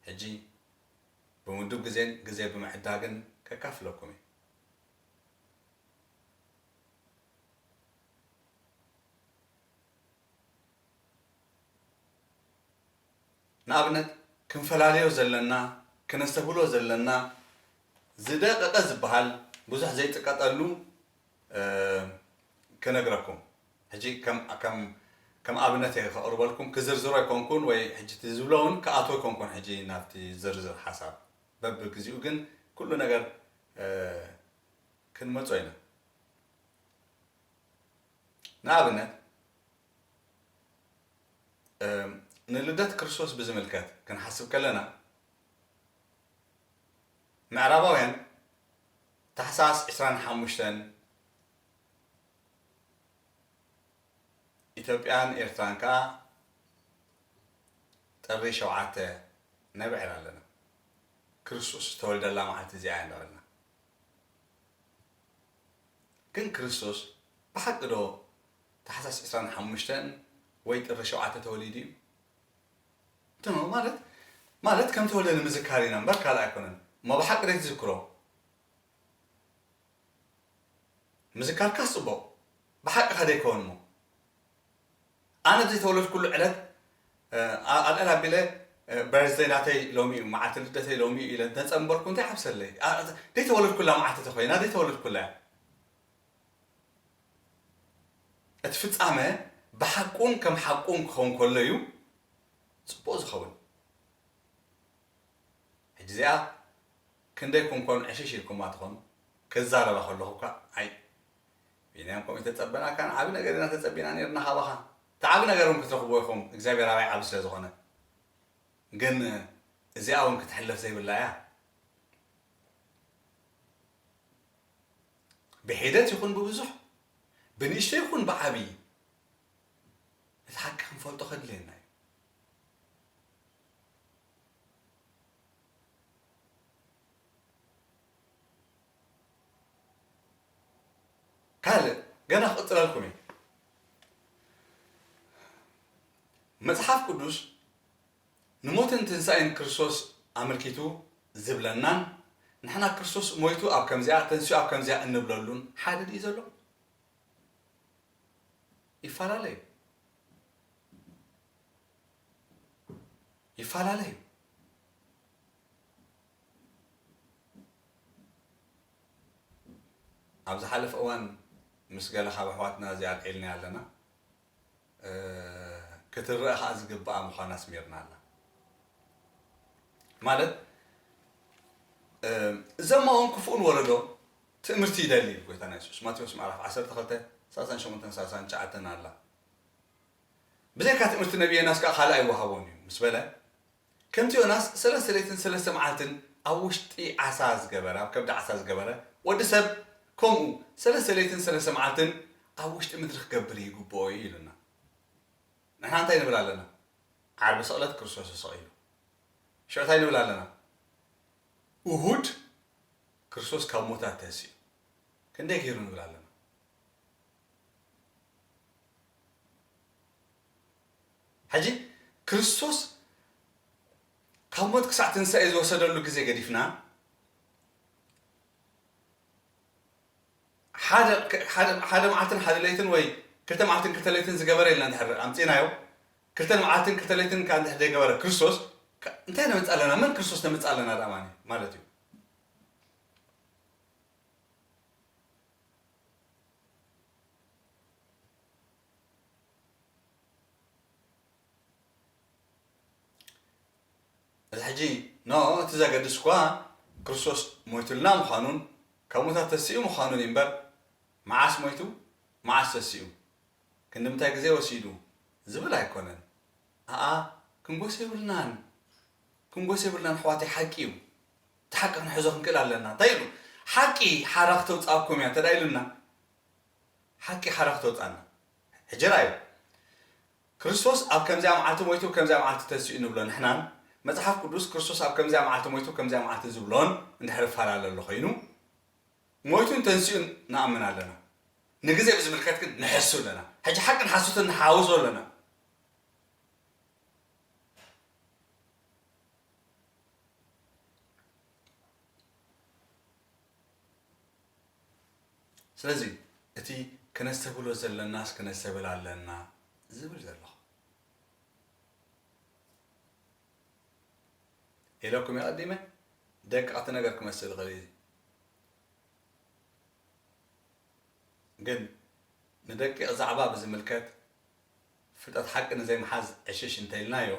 ሕጂ ብምዱብ ግዜን ግዜ ብምዕዳግን ከካፍለኩም እየ። ንኣብነት፣ ክንፈላለዮ ዘለና፣ ክነስተብህሎ ዘለና ዝደቀቐ ዝበሃል ብዙሕ ዘይጥቀጠሉ፣ እ፣ ክነግረኩም። ሕጂ ከም፣ ከም ከም ኣብነት እየ ከቕርበልኩም፣ ክዝርዝሮ ኣይኮንኩን ወይ ሕጂ እቲ ዝብሎ እውን ክኣትዎ ኣይኮንኩን ሕጂ ናብቲ ዝርዝር ሓሳብ። በብግዚኡ ግን ኩሉ ነገር፣ እ፣ ክንመጾ ኢና። ንኣብነት፣ እ፣ ንልደት ክርስቶስ ብዝምልከት ክንሓስብ ከለና፣ ምዕራባውያን ታሕሳስ ዕስራን ሓሙሽተን፣ ኢትዮጵያን ኤርትራን ከኣ ጥሪ ሸውዓተ ነብዕል ኣለና። ክርስቶስ ዝተወልደላ መዓልቲ እዚኣ እያ እንዳበልና። ግን ክርስቶስ ብሓቂ ዶ ታሕሳስ ዕስራን ሓሙሽተን ወይ ጥሪ ሸውዓተ ተወሊዱ እዩ? እንተኖ ማለት፣ ማለት ከም ተወልደ ንምዝካር ኢና እምበር ካልእ ኣይኮነን። እሞ ብሓቂ ደይ ትዝክሮ? ምዝካርካስ ጽቡቕ፣ ብሓቂ ከ ደይከውን እሞ? ኣነ ዘይተወለድኩሉ ዕለት፣ እ፣ ኣ-፣ ኣልዕል ኣቢለ፣ እ፣ በርዝደይ ናተይ ሎሚ እዩ፣ መዓልቲ ልደተይ ሎሚ እዩ ኢለ እንተጸንበርኩ እንታይ ሓብሰለይ? ኣ-፣ ዘይተወለድኩላ መዓልቲ ተኾይና ዘይተወለድኩላ እያ። እቲ ፍጻመ ብሓቁን ከም ሓቁን ክኸውን ከሎ እዩ ጽቡቕ ዝኸውን። ሕጂ እዚኣ ክንደይ ኮንኮን ዕሽሽ ኢልኩማ ትኾኑ? ክዛረባ ከለኹ እኳ፣ ኣይ፣ ቢንያም ከምኡ ተጸበናካ፣ ዓቢ ነገር ኢና ተጸቢና ነይርና ካባኻ። እቲ ዓቢ ነገር እውን ክትረኽብዎ ኢኹም፣ እግዚኣብሔር ኣባይ ዓቢ ስለ ዝኾነ። ግን እዚኣ እውን ክትሕለፍ ዘይብላ እያ። ብሒደት ይኹን ብብዙሕ፣ ብንእሽቶ ይኹን ብዓቢ፣ እቲ ሓቂ ክንፈልጦ ከድልየና እዩ። ካልእ ገና ክቕጽለልኩም እዩ። መጽሓፍ ቅዱስ ንሞትን ትንሳኤን ክርስቶስ ኣመልኪቱ ዝብለናን ንሕና ክርስቶስ ሞይቱ ኣብ ከምዚኣ ተንሲኡ ኣብ ከምዚኣ እንብለሉን ሓደ ድዩ ዘሎ? ይፈላለዩ። ይፈላለዩ። ኣብ ዝሓለፈ እዋን ምስ ገለ ካብ ኣሕዋትና እዚኣ ኣልዒልና ኣለና። እ፣ ክትረአ ኸዓ ዝግብኣ ምዃና ኣስሚርና ኣላ። ማለት፣ እ፣ ዘማውን ክፉእን ወለዶ ትእምርቲ ይደሊ እዩ ጎይታና የሱስ። ማቴዎስ ምዕራፍ ዓሰርተ ክልተ፣ ሰላሳን ሸሞንተን ሰላሳን ትሽዓተን ኣላ። ብዘይካ ትእምርቲ ነቢ ዮናስ ከኣ ካልእ ኣይወሃቦን እዩ ምስ በለ፣ ከምቲ ዮናስ ሰለስተ ለይትን ሰለስተ መዓልትን ኣብ ውሽጢ ዓሳ ዝገበረ፣ ኣብ ከብዲ ዓሳ ዝገበረ፣ ወዲ ሰብ ከምኡ ሰለስተ ለይትን ሰለስተ መዓልትን ኣብ ውሽጢ ምድሪ ክገብር ይግብኦ እዩ ኢሉና። ንሕና እንታይ ንብል ኣለና? ዓርቢ ስቕለት ክርስቶስ ተሰቒሉ። ሽዑ እንታይ ንብል ኣለና? እሁድ ክርስቶስ ካብ ሞታት ተንሲኡ። ክንደይ ገይሩ ንብል ኣለና? ሕጂ ክርስቶስ ካብ ሞት ክሳዕ ትንሳኤ ዝወሰደሉ ግዜ ገዲፍና፣ ሓደ፣ ሓደ፣ ሓደ መዓልትን ሓደ ለይትን ወይ ክልተ መዓልትን ክልተ ለይትን ዝገበረ ኢልና እንድሕር ኣምጺእናዮ፣ ክልተ መዓልትን ክልተ ለይትን ከኣ እንድሕር ዘይገበረ ክርስቶስ፣ ከ-፣ እንታይ ነምጽእ ኣለና? መን ክርስቶስ ነምጽእ ኣለና ደኣ ማኒ-፣ ማለት እዩ? እዚ ሕጂ ኖ፣ እቲ ዘገድስ እኳ ክርስቶስ ሞይቱልና ምዃኑን ካብ ሙታት ተሲኡ ምዃኑን እዩ እምበር፣ መዓስ ሞይቱ፣ መዓስ ተሲኡ፣ ክንዲ ምንታይ ግዜ ወሲዱ ዝብል ኣይኮነን። ኣኣ፣ ክንጎስ የብልናን። ክንጎስ የብልናን ኣሕዋተይ፣ ሓቂ እዩ። እቲ ሓቂ ክንሕዞ ክንክእል ኣለና። እንታይ ኢሉ? ሓቂ ሓራ ክተውፅኣኩም እያ እንተ ደኣ ኢሉና፣ ሓቂ ሓራ ክተውፅኣና። ሕጂ ርኣዩ። ክርስቶስ ኣብ ከምዚኣ መዓልቲ ሞይቱ፣ ኣብ ከምዚኣ መዓልቲ ተንሲኡ ንብሎ ንሕናን፣ መጽሓፍ ቅዱስ ክርስቶስ ኣብ ከምዚኣ መዓልቲ ሞይቱ፣ ኣብ ከምዚኣ መዓልቲ ዝብሎን እንድሕር ይፈላለ ኣሎ ኮይኑ፣ ሞይቱን ተንሲኡን ንኣምን ኣለና። ንግዜ ብዝምልከት ግን ንሕሱ ኣለና። ሕጂ ሓቅን ሓሶትን ንሓውሶ ኣለና። ስለዚ እቲ ክነስተብህሎ ዘለናስ ክነስተብህል ኣለና ዝብል ዘለኹ። ኢለኩም እየ ቀዲመ፣ ደቀቕቲ ነገር ክመስል ይኽእል እዩ። ግን ንደቂቕ ዛዕባ ብዝምልከት ፍልጠት ሓቂ ንዘይምሓዝ ዕሽሽ እንተኢልናዮ፣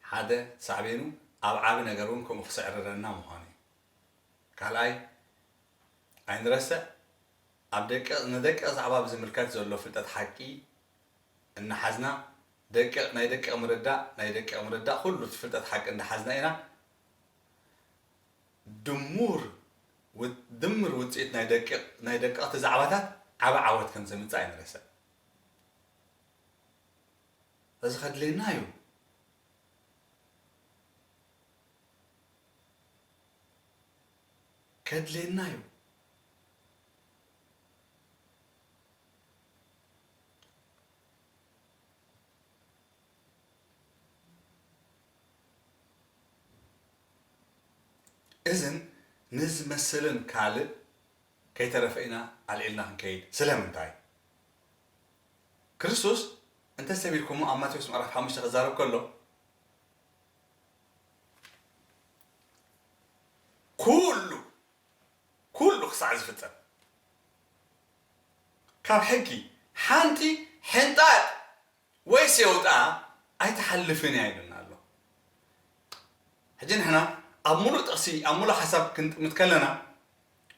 ሓደ ሳዕቤኑ ኣብ ዓቢ ነገር እውን ከምኡ ክስዕርረና ምዃኑ እዩ። ካልኣይ፣ ኣይንረስዕ፣ ኣብ ደቂቕ፣ ንደቂቕ ዛዕባ ብዝምልከት ዘሎ ፍልጠት ሓቂ እናሓዝና፣ ደቂቕ፣ ናይ ደቂቕ ምርዳእ፣ ናይ ደቂቕ ምርዳእ፣ ኩሉ እቲ ፍልጠት ሓቂ እንዳሓዝና ኢና፣ ድሙር ው-፣ ድምር ውጽኢት ናይ ደቂቕ፣ ናይ ደቀቕቲ ዛዕባታት ዓቢ ዓወት ከም ዘምጽእ ኣይንረስዕ። እዚ ከድልየና እዩ። ከድልየና እዩ። እዝን ንዝመስልን ካልእ ከይተረፈ ኢና ኣልዒልና ክንከይድ። ስለምንታይ? ክርስቶስ እንተ ሰቢርኩሞ ኣብ ማቴዎስ ምዕራፍ ሓሙሽተ ክዛረብ ከሎ፣ ኩሉ፣ ኩሉ ክሳዕ ዝፍጸም፣ ካብ ሕጊ ሓንቲ ሕንጣጥ ወይስ የውጣ ኣይትሓልፍን እያ ኢሉና ኣሎ። ሕጂ ንሕና ኣብ ሙሉእ ጥቕሲ፣ ኣብ ሙሉእ ሓሳብ ክንጥምት ከለና፣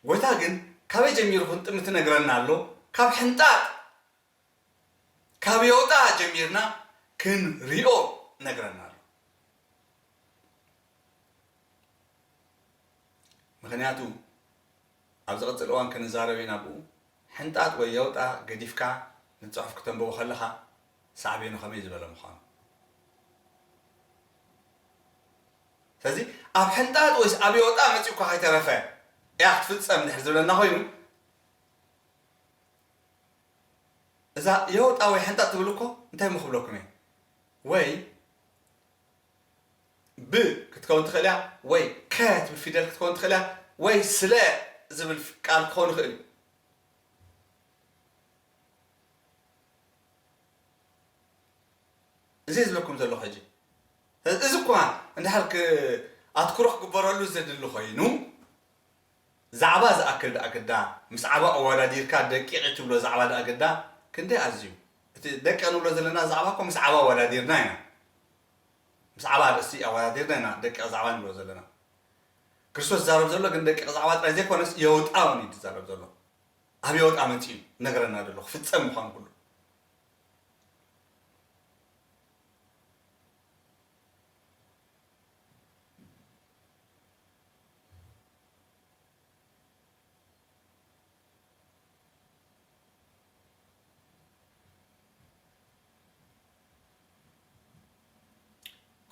ጎይታ ግን ካበይ ጀሚሩ ክንጥምት ይነግረና ኣሎ? ካብ ሕንጣጥ፣ ካብ የውጣ ጀሚርና ክንሪኦ ይነግረና ኣሎ። ምኽንያቱ፣ ኣብ ዝቕጽል እዋን ክንዛረብ ኢና ብኡ። ሕንጣጥ ወይ የውጣ ገዲፍካ ንጽሑፍ ክተንብቦ ከለኻ፣ ሳዕቤኑ ከመይ ዝበለ ምዃኑ። ስለዚ፣ ኣብ ሕንጣጥ ወይስ ኣብ የውጣ መጺኡ እኳ ከይተረፈ እያ ክትፍጸም እንድሕር ዝብለና ኮይኑ፣ እዛ የውጣ ወይ ሕንጣጥ ትብል እኮ እንታይ እሞ ክብለኩም እየ? ወይ ብ ክትከውን ትኽእል እያ፣ ወይ ከ ትብል ፊደል ክትከውን ትኽእል እያ፣ ወይ ስለ ዝብል ቃል ክኸውን ይኽእል እዩ። እዚ ዝብለኩም ዘለኹ ሕጂ፣ እዚ እኳ እንድሕር ክ-፣ ኣትኩሮ ክግበረሉ ዘድሊ ኮይኑ፣ ዛዕባ ዝኣክል ደኣ ግዳ፣ ምስ ዓባ ኣወዳዲርካ ደቂቕ ትብሎ ዛዕባ ደኣ ግዳ፣ ክንደይ ኣዝዩ። እቲ ደቂቕ ንብሎ ዘለና ዛዕባ እኮ ምስ ዓባ ኣወዳዲርና ኢና። ምስ ዓባ ኣርእስቲ ኣወዳዲርና ኢና ደቂቕ ዛዕባ ንብሎ ዘለና። ክርስቶስ ዝዛረብ ዘሎ ግን ደቂቕ ዛዕባ ጥራይ ዘይኮነስ፣ የውጣ እውን እዩ ዝዛረብ ዘሎ። ኣብ የውጣ መጺኡ ይነግረና ዘሎ፣ ክፍጸም ምዃኑ ኩሉ።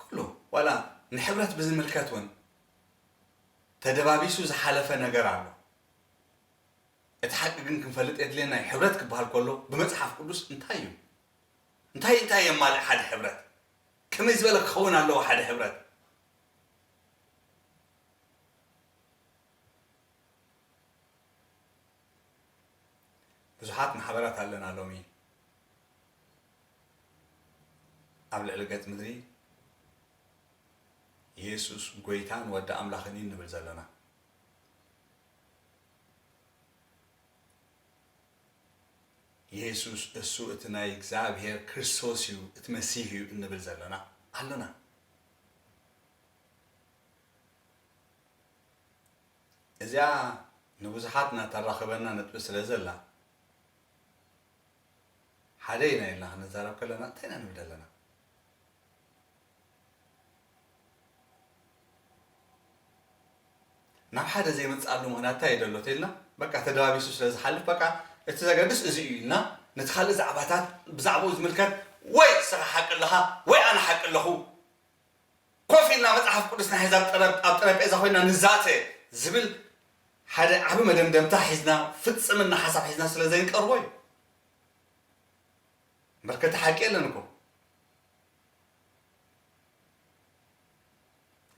ኩሉ፣ ዋላ ንሕብረት ብዝምልከት እውን ተደባቢሱ ዝሓለፈ ነገር ኣሎ። እቲ ሓቂ ግን ክንፈልጥ የድልየና እዩ። ሕብረት ክበሃል ከሎ ብመጽሓፍ ቅዱስ እንታይ እዩ? እንታይ እንታይ የማልእ ሓደ ሕብረት? ከመይ ዝበለ ክኸውን ኣለዎ ሓደ ሕብረት? ብዙሓት ማሕበራት ኣለና ሎሚ ኣብ ልዕሊ ገጽ ምድሪ። የሱስ ጐይታን ወዲ ኣምላኽን እዩ ንብል ዘለና። የሱስ እሱ እቲ ናይ እግዚኣብሔር ክርስቶስ እዩ፣ እቲ መሲህ እዩ እንብል ዘለና ኣሎና። እዚኣ ንብዙሓት እናተራኸበና ነጥቢ ስለ ዘላ፣ ሓደ ኢና ኢልና ክንዛረብ ከለና እንታይ ኢና ንብል ዘለና? ናብ ሓደ ዘይመጽኣሉ ምኽንያት እንታይ እዩ ዘሎ ተኢልና፣ በቃ ተደባቢሱ ስለ ዝሓልፍ፣ በቃ እቲ ዘገድስ እዚ እዩ ኢልና፣ ነቲ ካልእ ዛዕባታት ብዛዕባኡ ዝምልከት ወይ ንስኻ ሓቂ ኣለኻ ወይ ኣነ ሓቂ ኣለኹ፣ ኮፍ ኢልና መጽሓፍ ቅዱስና ሒዛ ኣብ ጠረብ-፣ ኣብ ጠረጴዛ ኮይና ንዛተ ዝብል ሓደ ዓቢ መደምደምታ ሒዝና፣ ፍጽምና ሓሳብ ሒዝና ስለ ዘይንቀርቦ እዩ። እምበር ክልተ ሓቂ የለን እኮ።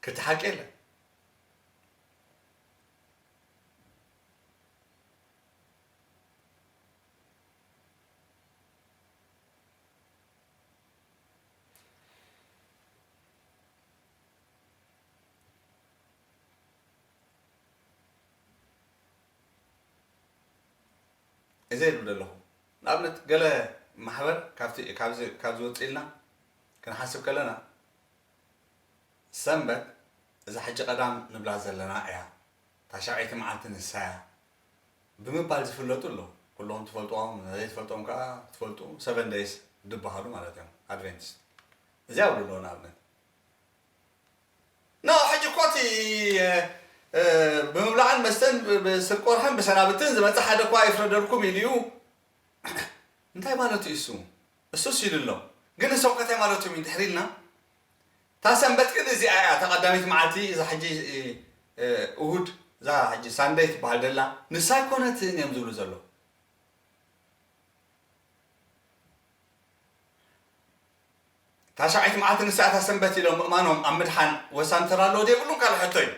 ክልተ ሓቂ የለን። እዚ ይብል ዘለኹ። ንኣብነት፣ ገለ ማሕበር ካብቲ፣ ካብዚ፣ ካብዚ ወፂእልና ክንሓስብ ከለና፣ ሰንበት እዛ ሕጂ ቀዳም ንብላ ዘለና እያ። ታሻዐይቲ መዓልቲ ንሳ እያ ብምባል ዝፍለጡ ኣለዉ። ኩሎም ትፈልጥዎም፣ ዘይትፈልጦም ከኣ ክትፈልጡ፣ ሰቨን ደይስ ዝበሃሉ ማለት እዮም፣ ኣድቨንቲስት። እዚኣ ይብሉ ኣለዉ ንኣብነት። ኖ፣ ሕጂ እኮ እቲ፣ እ፣ እ፣ ብምብላዕን መስተን ብ-፣ ብስርቆርሕን ብሰናብትን ዝመጽእ ሓደ እኳ ኣይፍረደልኩም ኢሉ እዩ። እንታይ ማለት እዩ እሱ? እሱስ ኢሉ ኣሎ። ግን ንሶም ከ እንታይ ማለት እዮም ድሕሪ ኢልና? እታ ሰንበት ግን እዚኣ እያ፣ እታ ቀዳመይቲ መዓልቲ፣ እዛ ሕጂ፣ እ፣ እ፣ እሁድ፣ እዛ ሕጂ ሳንደይ ትበሃል ደላ፣ ንሳ ኣይኮነትን እዮም ዝብሉ ዘለዉ። ታሻዓይቲ መዓልቲ ንሳ እታ ሰንበት ኢሎም ምእማኖም ኣብ ምድሓን ወሳኒ ተራ ኣለዎ ዶ የብሉን ካልእ ሕቶ እዩ።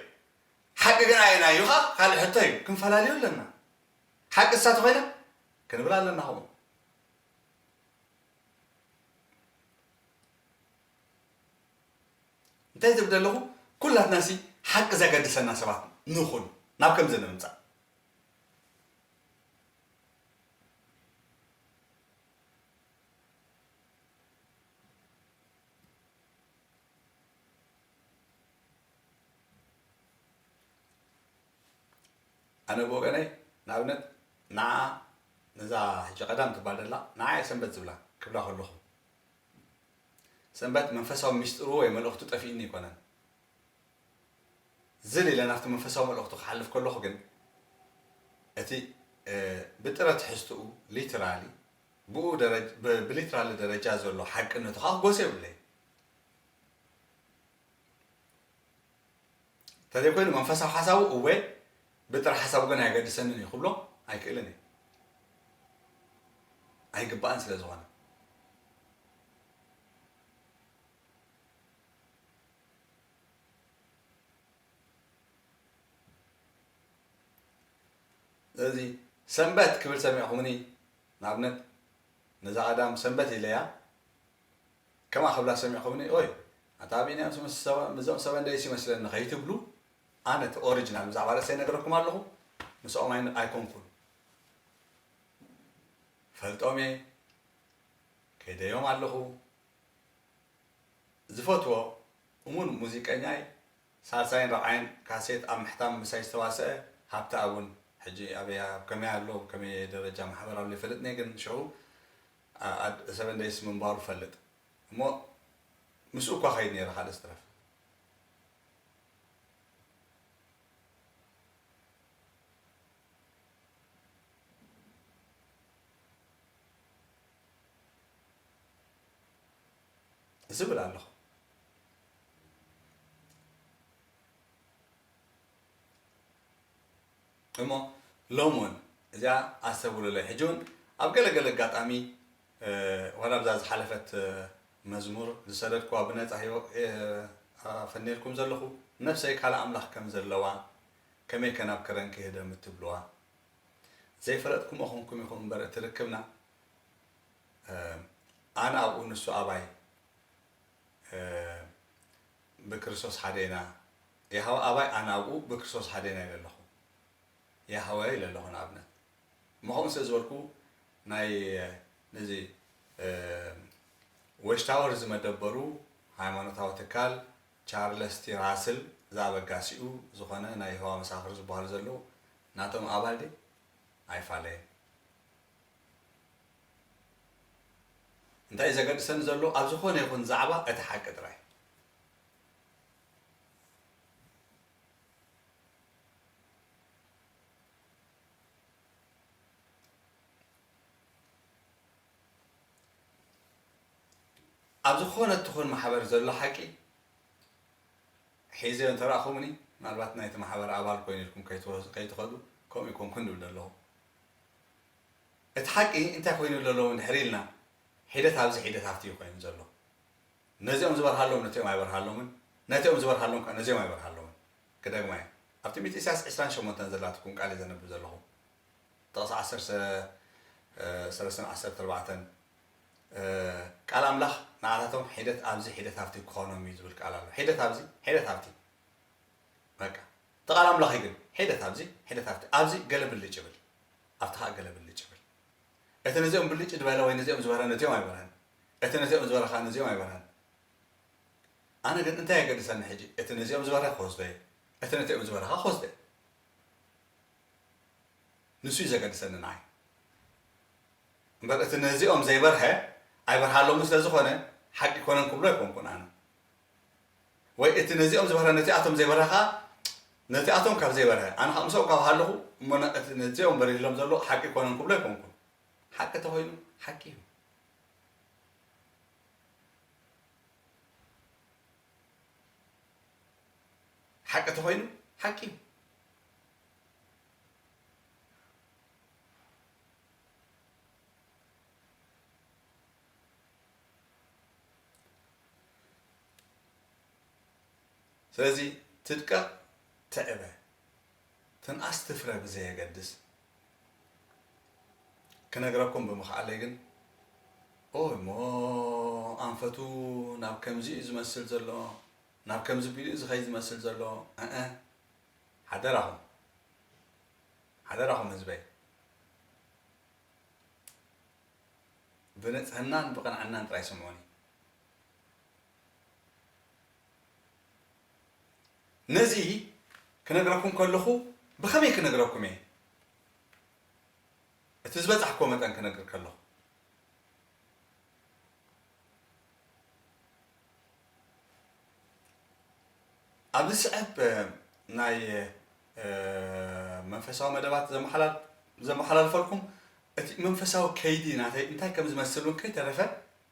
ሓቂ ግን ኣየናይ እዩ ኸኣ ካልእ ሕቶ እዩ። ክንፈላልዮ ኣለና። ሓቂ እሳ ተኾይና ክንብል ኣለና ኸምኡ። እንታይ ዝብል ዘለኹ፣ ኩላትናሲ ሓቂ ዘገድሰና ሰባት ንኹን፣ ናብ ከምዚ ንምምጻእ። ኣነ ብወገነይ ንኣብነት ንዓ ነዛ ሕጂ ቀዳም ትባል ዘላ ንዓ እየ ሰንበት ዝብላ ክብላ ከለኹ ሰንበት መንፈሳዊ ሚስጥሩ ወይ መልእኽቱ ጠፊእኒ ኣይኮነን። ዝል ኢለ ናብቲ መንፈሳዊ መልእኽቱ ክሓልፍ ከለኹ ግን እቲ፣ እ፣ ብጥረ ትሕዝትኡ ሊትራሊ ብኡ ደረጅ-፣ ብ-፣ ብሊትራሊ ደረጃ ዘሎ ሓቅነቱ ከዓ ክጎስ የብለይ። እንተዘይኮይኑ መንፈሳዊ ሓሳቡ እወ ብጥረ ሓሳቡ ግን ኣየገድሰንን እዩ ክብሎ ኣይክእልን እየ። ኣይግባእን ስለ ዝኾነ። ስለዚ ሰንበት ክብል ሰሚዕኹምኒ፣ ንኣብነት ነዛ ቀዳም ሰንበት ኢለያ ከምኣ ክብላ ሰሚዕኹምኒ፣ ኦይ ኣታ ቢንያም ስምስ ሰበ-፣ እዞም ሰበን ደይስ ይመስለኒ ከይትብሉ፣ ኣነ እቲ ኦሪጂናል ብዛዕባ ርእሰይ ነግረኩም ኣለኹ፣ ምስኦም ኣይ-፣ ኣይኮንኩን። ፈልጦም እየ፣ ከይደዮም ኣለኹ። ዝፈትዎ እሙን ሙዚቀኛይ፣ ሳልሳይን ራብዓይን ካሴት ኣብ ምሕታም ምሳይ ዝተዋስአ ሃብተኣብ እውን ሕጂ ኣበይ፣ ኣብ ከመይ ኣሎ፣ ኣብ ከመይ ደረጃ ማሕበራዊ ዘይፈልጥኒ፣ ግን ሽዑ ኣ-፣ ኣድ-፣ ሰቨን ደይስ ምንባሩ ፈልጥ። እሞ ምስኡ እኳ ኸይድ ነይረ፣ ካልእ ዝትረፍ። ዝብል ኣለኹ። እሞ ሎም እውን እዚኣ ኣስተብህሉለይ። ሕጂ እውን ኣብ ገለ ገለ ኣጋጣሚ፣ እ፣ ዋላ ኣብዛ ዝሓለፈት፣ እ፣ መዝሙር ዝሰደድክዋ ብነጻ ህይወ-፣ እ፣ ኣፈንየልኩም ዘለኹ፣ ነፍሰይ ካልእ ኣምላኽ ከም ዘለዋ፣ ከመይ ከ ናብ ከረን ክህደም እትብልዋ? ዘይፈለጥኩሞ ኾንኩም ኢኹም እምበር እቲ ርክብና፣ እ፣ ኣነ ኣብኡ ንሱ ኣባይ፣ እ፣ ብክርስቶስ ሓደ ኢና። የሃዋ ኣባይ ኣነ ኣብኡ ብክርስቶስ ሓደ ኢና ኢለ ኣለኹ። የሃዋ ኢለ ኣለኹ ንኣብነት። እሞ ከምኡ ስለ ዝበልኩ ናይ፣ እ፣ ነዚ፣ እ፣ ዎችታወር ዝመደበሩ ሃይማኖታዊ ትካል ቻርለስ ቲ ራስል ዝኣበጋሲኡ ዝኾነ ናይ የሆዋ መሳኽር ዝበሃሉ ዘለዉ ናቶም ኣባል ድየ? ኣይፋለየን። እንታይ እዩ ዘገድሰኒ ዘሎ? ኣብ ዝኾነ ይኹን ዛዕባ እቲ ሓቂ ጥራይ። ኣብ ዝኾነ ትኹን ማሕበር ዘሎ ሓቂ ሒዘዮ እንተረኣኹምኒ፣ ምናልባት ናይቲ ማሕበር ኣባል ኮይኑ ኢልኩም ከይትወ-፣ ከይትኸዱ፣ ከምኡ ይኮንኩን ዝብል ዘለኹ። እቲ ሓቂ እንታይ ኮይኑ ኣሎ ሎሚ እንድሕር ኢልና፣ ሒደት ኣብዚ ሒደት ኣብቲ እዩ ኮይኑ ዘሎ። ነዚኦም ዝበርሃሎም ነቲኦም ኣይበርሃሎምን፣ ነቲኦም ዝበርሃሎም ከኣ ነዚኦም ኣይበርሃሎምን። ክደግማ እየ። ኣብ ትንቢት ኢሳያስ ዕስራን ሸሞንተን ዘላትኩም ቃል እየ ዘንብብ ዘለኹ። ጥቕሲ ዓሰርተ፣ እ፣ ሰለስተን ዓሰርተ ኣርባዕተን፣ እ፣ ቃል ኣምላኽ ንዓታቶም ሒደት ኣብዚ ሒደት ኣብቲ ክኾኖም እዩ ዝብል ቃል ኣሎ። ሒደት ኣብዚ፣ ሒደት ኣብቲ። በቃ። እቲ ቃል ኣምላኽ እዩ ግን ሒደት ኣብዚ፣ ሒደት ኣብቲ። ኣብዚ ገለ ብልጭ ይብል፣ ኣብቲ ኸኣ ገለ ብልጭ ይብል። እቲ ነዚኦም ብልጭ ዝበለ ወይ ነዚኦም ዝበርሀ ነዚኦም ኣይበርሀን። እቲ ነዚኦም ዝበርሀ ከዓ ነዚኦም ኣይበርሀን። ኣነ ግን እንታይ የገድሰኒ ሕጂ? እቲ ነዚኦም ዝበርሀ ክወስዶ እየ፣ እቲ ነዚኦም ዝበርሀ ከዓ ክወስዶ እየ። ንሱ እዩ ዘገድሰኒ ንዓይ። እምበር እቲ ነዚኦም ዘይበርሀ ኣይበርሃሎምን ስለ ዝኾነ ሓቂ ኮነን ክብሎ ኣይኮንኩን ኣነ። ወይ እቲ ነዚኦም ዝበርሀ ነቲኣቶም ዘይበርሀ ከዓ ነቲኣቶም ካብ ዘይበርሀ ኣነ ከዓ ምስኦም ካብ ሃለኹ እሞ ነ-፣ እቲ ነዚኦም በሪህሎም ዘሎ ሓቂ ኮነን ክብሎ ኣይኮንኩን። ሓቂ ተኾይኑ ሓቂ እዩ። ሓቂ ተኾይኑ ሓቂ እዩ። ስለዚ ትድቀቕ ትዕበ ትንኣስ ትፍረ ብዘየገድስ ክነግረኩም ብምኽኣለይ ግን ኦይ እሞ ኣንፈቱ ናብ ከምዚ እዩ ዝመስል ዘሎ ናብ ከምዚ ቢሉ እዩ ዝኸይድ ዝመስል ዘሎ እእ ሓደራኹም ሓደራኹም ህዝበይ ብንጽህናን ብቕንዕናን ጥራይ ስምዑኒ። ነዚ ክነግረኩም ከለኹ ብኸመይ ክነግረኩም እየ? እቲ ዝበጻሕክዎ መጠን ክነግር ከለኹ። ኣብ ዝስዕብ ናይ መንፈሳዊ መደባት ዘመሓላልፈልኩም እቲ መንፈሳዊ ከይዲ ናተይ እንታይ ከም ዝመስል እውን ከይተረፈ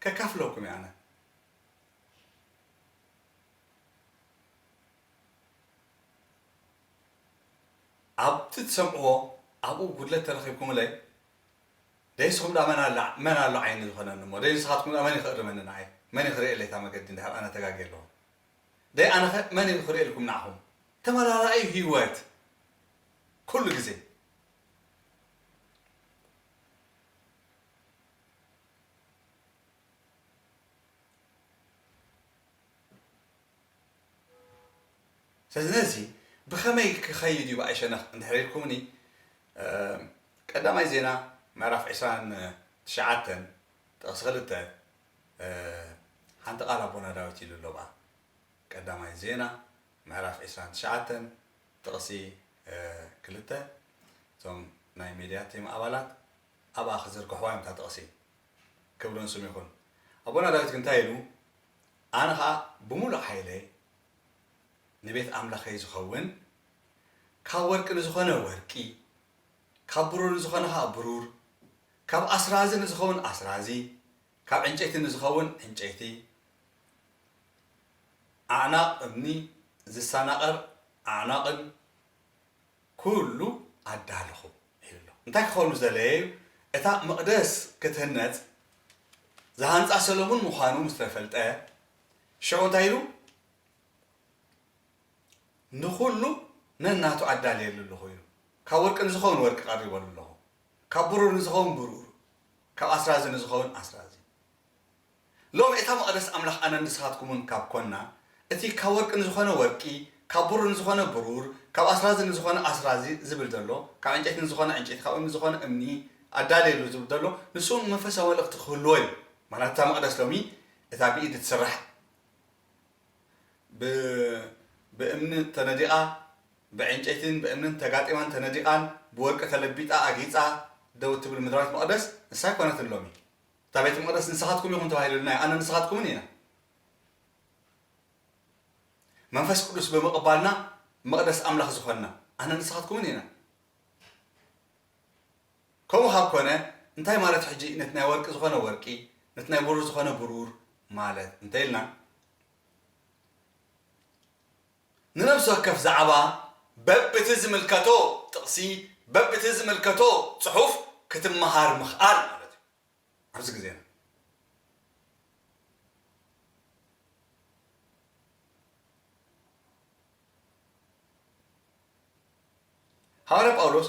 ከካፍለኩም እየ ኣነ። ኣብቲ ትሰምዕዎ ኣብኡ ጉድለት ተረኺብኩምለይ ደይስኹም ዳ መን ኣሎ ዓይኒ ዝኾነኒ እሞ ደይ ንስኻትኩም ዳ መን ይኽእርመኒ ንዓይ መን ይኽርእየለይ እታ መገዲ እንድሕር ኣነ ተጋግየ ኣለኹ ደይ ኣነኸ መን እዩ ክርእየልኩም ንዓኹም ተመላላኢ እዩ ህይወት ኩሉ ግዜ ስለዚ ነዚ ብኸመይ ክኸይድ እዩ ብኣይ ሸነኽ እንድሕር ኢልኩምኒ ቀዳማይ ዜና ምዕራፍ ዕስራን ትሽዓተን ጥቕሲ ክልተ ሓንቲ ቃል ኣቦና ዳዊት ኢሉ ኣሎ ብኣ ቀዳማይ ዜና ምዕራፍ ዕስራን ትሽዓተን ጥቕሲ ክልተ እቶም ናይ ሜድያ ቲም ኣባላት ኣብኣ ክዝርግሕዋ እዮም እታ ጥቕሲ ክብርን ስም ይኹን ኣቦና ዳዊት ግን እንታይ ኢሉ ኣነ ኸዓ ብምሉእ ሓይለይ ንቤት ኣምላኸይ ዝኸውን ካብ ወርቂ ንዝኾነ ወርቂ ካብ ብሩር ንዝኾነ ኸዓ ብሩር ካብ ኣስራዚ ንዝኸውን ኣስራዚ ካብ ዕንጨይቲ ንዝኸውን ዕንጨይቲ ኣዕናቕ እምኒ ዝሰናቐር ኣዕናቕን ኩሉ ኣዳለኹ ኢሉ ኣሎ። እንታይ ክኸውን ዝደለየ እዩ? እታ መቕደስ ክትህነጽ ዝሃንጻ ሰሎሙን ምዃኑ ምስ ተፈልጠ ሽዑ እንታይ ኢሉ? ንኹሉ ነናቱ ኣዳልየሉ ኣለኹ ኢሉ። ካብ ወርቂ ንዝኸውን ወርቂ ቀሪበሉ ኣለኹ። ካብ ብሩር ንዝኸውን ብሩር፣ ካብ ኣስራዚ ንዝኸውን ኣስራዚ። ሎሚ እታ መቕደስ ኣምላኽ ኣነን ንስኻትኩምን ካብ ኮና፣ እቲ ካብ ወርቂ ንዝኾነ ወርቂ፣ ካብ ብሩር ንዝኾነ ብሩር፣ ካብ ኣስራዚ ንዝኾነ ኣስራዚ ዝብል ዘሎ፣ ካብ ዕንጨይቲ ንዝኾነ ዕንጨይቲ፣ ካብ እምኒ ዝኾነ እምኒ ኣዳልየሉ ዝብል ዘሎ፣ ንሱ እውን መንፈሳዊ መልእኽቲ ክህልዎ እዩ። ማለት እታ መቕደስ ሎሚ እታ ብኢድ እትስራሕ ብ ብእምኒ ተነዲቓ ብዕንጨይትን ብእምንን ተጋጢማን ተነዲቓን ብወርቂ ተለቢጣ ኣጊጻ ደው እትብል ምድራዊት መቕደስ ንሳ ኣይኮነትን ሎሚ። እታ ቤተ መቕደስ ንስኻትኩም ኢኹም ተባሂሉልና እዩ። ኣነ ንስኻትኩምን ኢና። መንፈስ ቅዱስ ብምቕባልና መቕደስ ኣምላኽ ዝኾንና ኣነ ንስኻትኩምን ኢና። ከምኡ ካብ ኮነ እንታይ ማለት ሕጂ ነቲ ናይ ወርቂ ዝኾነ ወርቂ ነቲ ናይ ብሩር ዝኾነ ብሩር ማለት እንተ ኢልና ንነብሲ ወከፍ ዛዕባ በብቲ ዝምልከቶ ጥቕሲ በብቲ ዝምልከቶ ጽሑፍ ክትመሃር ምኽኣል ማለት እዩ ኣብዚ ግዜና ሃዋርያ ጳውሎስ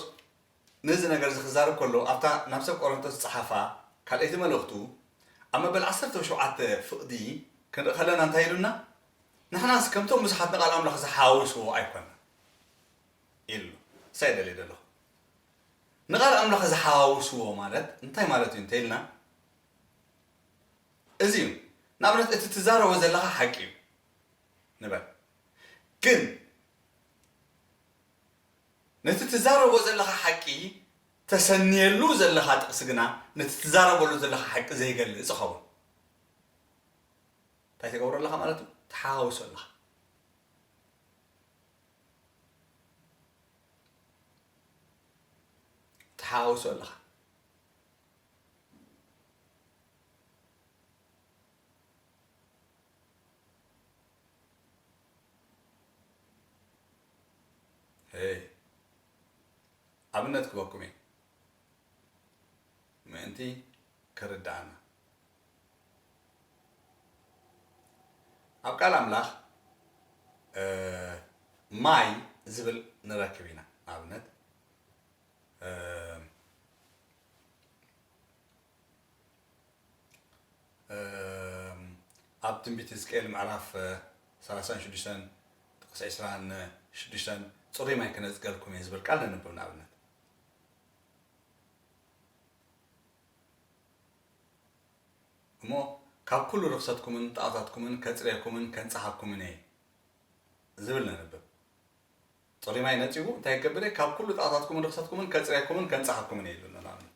ነዚ ነገር እዚ ክዛረብ ከሎ ኣብታ ናብ ሰብ ቆሮንቶስ ዝጸሓፋ ካልኣይቲ መልእኽቱ ኣብ መበል ዓሰርተ ሸውዓተ ፍቕዲ ክንርኢ ከለና እንታይ ኢሉና? ንሕናስ ከምቶም ብዙሓት ንቓል ኣምላኽ ዝሓውስዎ ኣይኮንና ኢሉ። እንታይ ደልየ ዘለኹ? ንቓል ኣምላኽ ዝሓዋውስዎ ማለት እንታይ ማለት እዩ እንተኢልና፣ እዚ እዩ። ንኣብነት፣ እቲ ትዛረቦ ዘለኻ ሓቂ እዩ ንበል። ግን ነቲ ትዛረቦ ዘለኻ ሓቂ ተሰንየሉ ዘለኻ ጥቕሲ ግና ነቲ ትዛረበሉ ዘለኻ ሓቂ ዘይገልጽ ይኸውን። እንታይ ትገብሮ ኣለኻ ማለት እዩ? ትሓዋውሶ ኣለኻ። ትሓዋውሶ ኣለኻ። ሄይ፣ ኣብነት ክበኩም እየ ምእንቲ ክርድኣና። ኣብ ቃል ኣምላኽ፣ እ፣ ማይ ዝብል ንረክብ ኢና። ንኣብነት፣ እ፣ እ፣ ኣብ ትንቢት ሕዝቅኤል ምዕራፍ፣ እ፣ ሰላሳን ሽዱሽተን ጥቕሲ ዕስራን ሽዱሽተን፣ "ጽሩይ ማይ ክነጽገልኩም እየ" ዝብል ቃል ነንብብ። ንኣብነት፣ "እሞ ካብ ኩሉ ርኽሰትኩምን ጣዖታትኩምን ከጽርየኩምን ከንጽሃኩምን እየ" ዝብል ነንብብ። ጽሩይ ማይ ነጺጉ እንታይ ይገብር እየ? "ካብ ኩሉ ጣዖታትኩምን ርኽሰትኩምን ከጽርየኩምን ከንጽሃኩምን እየ" ይብል ንኣብነት።